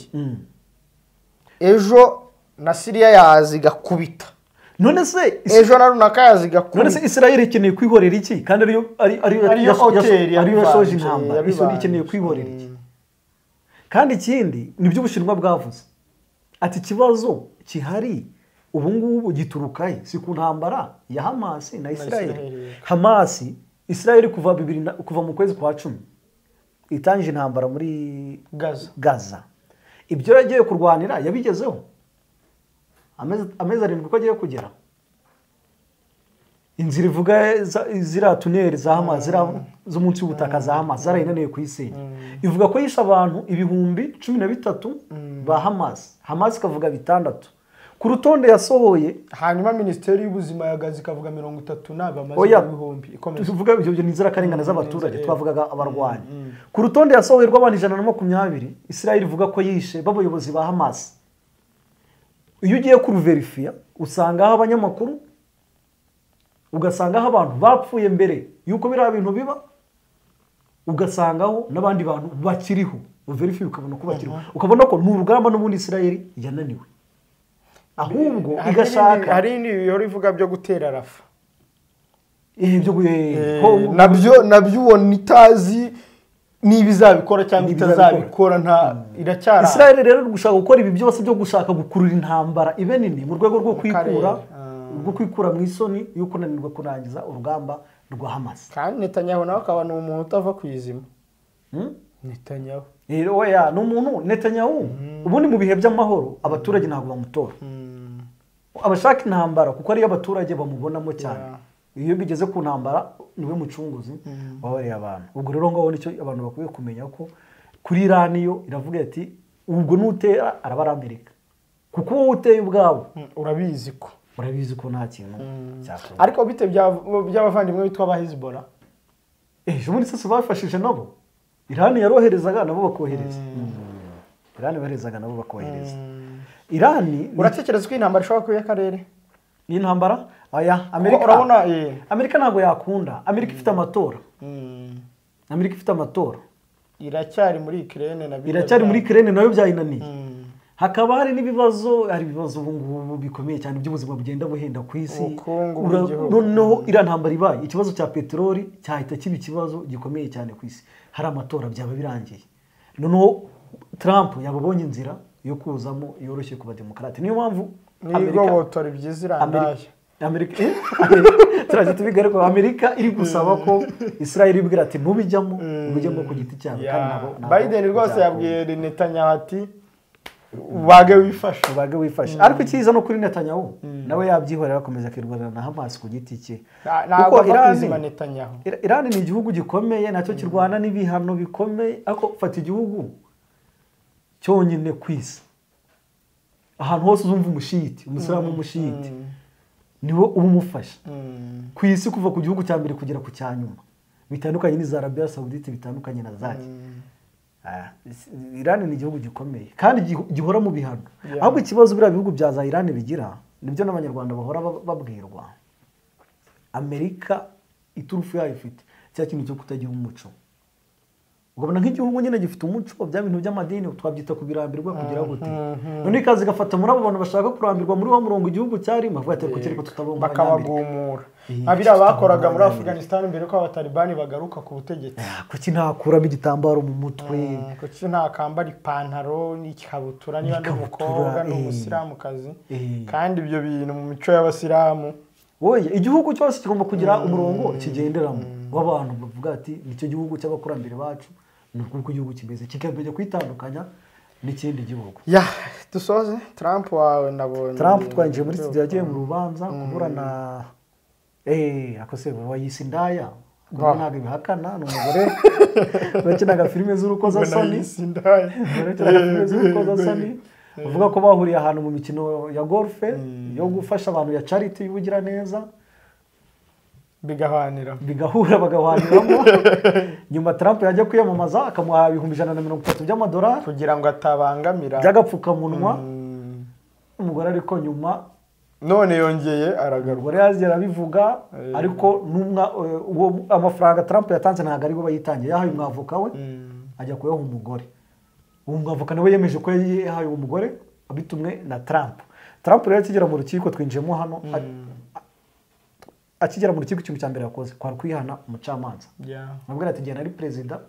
ejo na Syria yaziga kubita. None se ejo na runaka yaziga kubita. None se Israel ikeneye kwihorera iki? Kandi ariyo hoteli ariyo yasoje intambara. Israel ikeneye kwihorera iki? Kandi ikindi nibyo Ubushinwa bwavuze. Ati ikibazo kihari ubu ngubu giturukahe si ku ntambara ya Hamas na Israel. Hamas Israel kuva mu kwezi kwa 10 itangije intambara muri Gaza. Ibyo yagiye kurwanira yabigezeho. Amezi 7 ko agiye kugera. Inzira ivuga zira tuneri za Hamas zo munsi y'ubutaka za Hamas zarayinaniye kuyisenya. Ivuga ko yishe abantu 13,000 ba Hamas. Hamas kavuga 6. Ku rutonde yasohoye hanyuma Ministeri y'ubuzima ya Gaza ikavuga 30 n'abamaze ibihumbi ikomeza. Tuvuga ibyo ni inzira karengane z'abaturage twavugaga abarwanyi. Ku rutonde yasohoye rw'abantu 120 Israel ivuga ko yishe babayobozi ba Hamas. Iyo ugiye kuruverifia usanga aho abanyamakuru ugasangaho abantu bapfuye mbere yuko biriya bintu biba, ugasangaho n'abandi bantu bakiriho uverify ukabona ko bakiriho, ukabona ko n'urugamba n'ubundi Israel yananiwe. Ahubwo igashaka hari n'ibyo ivuga byo gutera Rafa ibyo nabyo ubona itazi niba izabikora cyangwa itazabikora nta iracyara. Israel rero gushaka gukora ibi byose byo gushaka gukurura intambara ibe nini mu rwego rwo kwikura rwo kwikura mu isoni yuko nanirwa kurangiza urugamba rwa Hamas. Kandi Netanyahu nawe akaba ni umuntu utava kwizima. Netanyahu rero oya ni umuntu Netanyahu ubundi mu bihe by'amahoro abaturage ntabwo bamutora. Abashaka intambara kuko ari abaturage bamubonamo cyane. Iyo bigeze ku ntambara niwe mucunguzi wabareye abantu. Ubwo rero ngaho nicyo abantu bakwiye kumenya ko kuri Iran yo iravuga ati ubwo nutera arabara Amerika. Kuko wowe uteye ubwabo urabizi ko nta kintu cyakorwa. Ariko bite by'abavandimwe bitwa ba Hezbollah? Ejo muri sasa bafashije nabo. Iran yaroherezaga nabo bakohereza. Iran yoherezaga nabo bakohereza. Iran uratekereza ko intambara ishobora kuba y'akarere? Ni intambara? Oya, Amerika urabona Amerika ntabwo yakunda. Amerika ifite amatora. Amerika ifite amatora. Iracyari muri Ukraine na iracyari muri Ukraine nayo byayinaniye. Hakaba hari n'ibibazo, hari ibibazo ubu ngubu bikomeye cyane by'ubuzima bugenda buhenda ku isi. Noneho ira ntambara ibaye, ikibazo cya peteroli cyahita kiba ikibazo gikomeye cyane ku isi. Hari amatora byaba birangiye. Noneho Trump yababonye inzira yo kuzamo yoroshye ku bademokrate. Niyo mpamvu Amerika byizirandaya. Amerika turaje tubigaruka. Amerika iri gusaba ko Israel ibwira ati ntubijyamo, ubijyamo ku giti cyabo kandi nabo Biden rwose yabwiye Netanyahu ati ubage wifashe. Ariko cyiza no kuri Netanyahu nawe yabyihorera akomeza akirwanira na Hamas ku giti cye. Kuko Iran ni igihugu gikomeye nacyo kirwana n'ibihano bikomeye, ariko fata igihugu cyonyine ku isi ahantu hose uzumva umushiyiti, umusilamu umushiyiti niwe ubumufasha ku isi kuva ku gihugu cya mbere kugera ku cya nyuma, bitandukanye n'iza Arabia Saudite, bitandukanye na zaki. Iran ni igihugu gikomeye kandi gihora mu bihano. Ahubwo ikibazo biriya bihugu bya za Iran bigira nibyo n'abanyarwanda bahora babwirwa. Amerika iturufu yayo ifite cya kintu cyo kutagira umuco. Ugabona nk'igihugu nyine gifite umuco bya bintu by'amadini twabyita kubirambirwa kugira gute. None ikazi gafata muri abo bantu bashaka kurambirwa muri wa murongo igihugu cyarimo avuga ati ko tutabonga bakabagumura. Abira bakoraga muri Afghanistan mbere ko abatalibani bagaruka ku butegetsi. Kuki ntakuramo igitambaro mu mutwe? Kuki ntakambara ipantaro n'ikabutura niba ndi umukobwa n'umusilamukazi? Kandi ibyo bintu mu mico y'abasilamu. Oye, igihugu cyose kigomba kugira umurongo kigenderamo w'abantu bavuga ati nicyo gihugu cy'abakurambere bacu. Nuko igihugu kimeze kikamenya kwitandukanya n'ikindi gihugu. Ya, dusoze Trump wawe nabonye. Trump twanje muri studio yagiye mu rubanza kuburana akose wayise indaya. Ngo ntabwo bihakana ni umugore bakinaga filime z'urukozasoni. Bakinaga filime z'urukozasoni. Uvuga ko bahuriye ahantu mu mikino ya golfe yo gufasha abantu ya charity y'ubugira neza. Bigahanira bigahura bagahwaniramo. Nyuma Trump yajya kwiyamamaza akamuha $130 by'amadolari kugira ngo atabangamira by'agapfukamunwa umugore, ariko nyuma none yongeye aragaruka. Umugore yazira abivuga ariko uwo amafaranga Trump yatanze ntabwo ari bo bayitangiye, yahaye umwavoka we ajya kuyaha umugore. Uwo mwavoka nawe yemeje ko yahaye umugore abitumwe na Trump. Trump rero akigera mu rukiko twinjiyemo hano akigera mu rukiko ikintu cya mbere yakoze kwari kwihana umucamanza. Nabwo ati genda ari president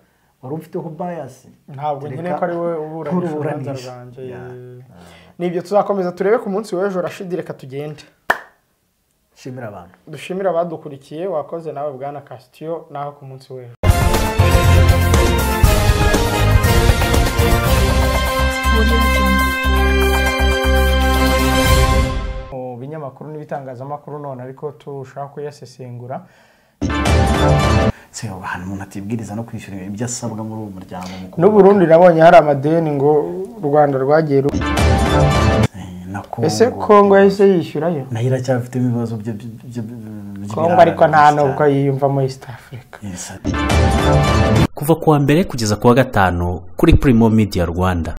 wari umfiteho bias ntabwo nyine ko ari we uburanisha urubanza rwanjye. Nibyo tuzakomeza turebe ku munsi w'ejo. Rashid reka tugende. Shimira abantu, dushimira abadukurikiye. Wakoze nawe bwana Castillo, naho ku munsi w'ejo. Mu binyamakuru n'ibitangazamakuru none ariko turushaho kuyasesengura. Se ahantu umuntu atibwiriza no kwishyura ibyo asabwa muri uwo muryango. N'u Burundi nabonye hari amadeni ngo u Rwanda rwagiye. Ese Kongo yahise yishyurayo? Nayo iracyafite ibibazo byo. Kongo ariko nta nubwo yiyumvamo East Africa. Kuva kuwa mbere kugeza kuwa gatanu kuri Primo Media Rwanda.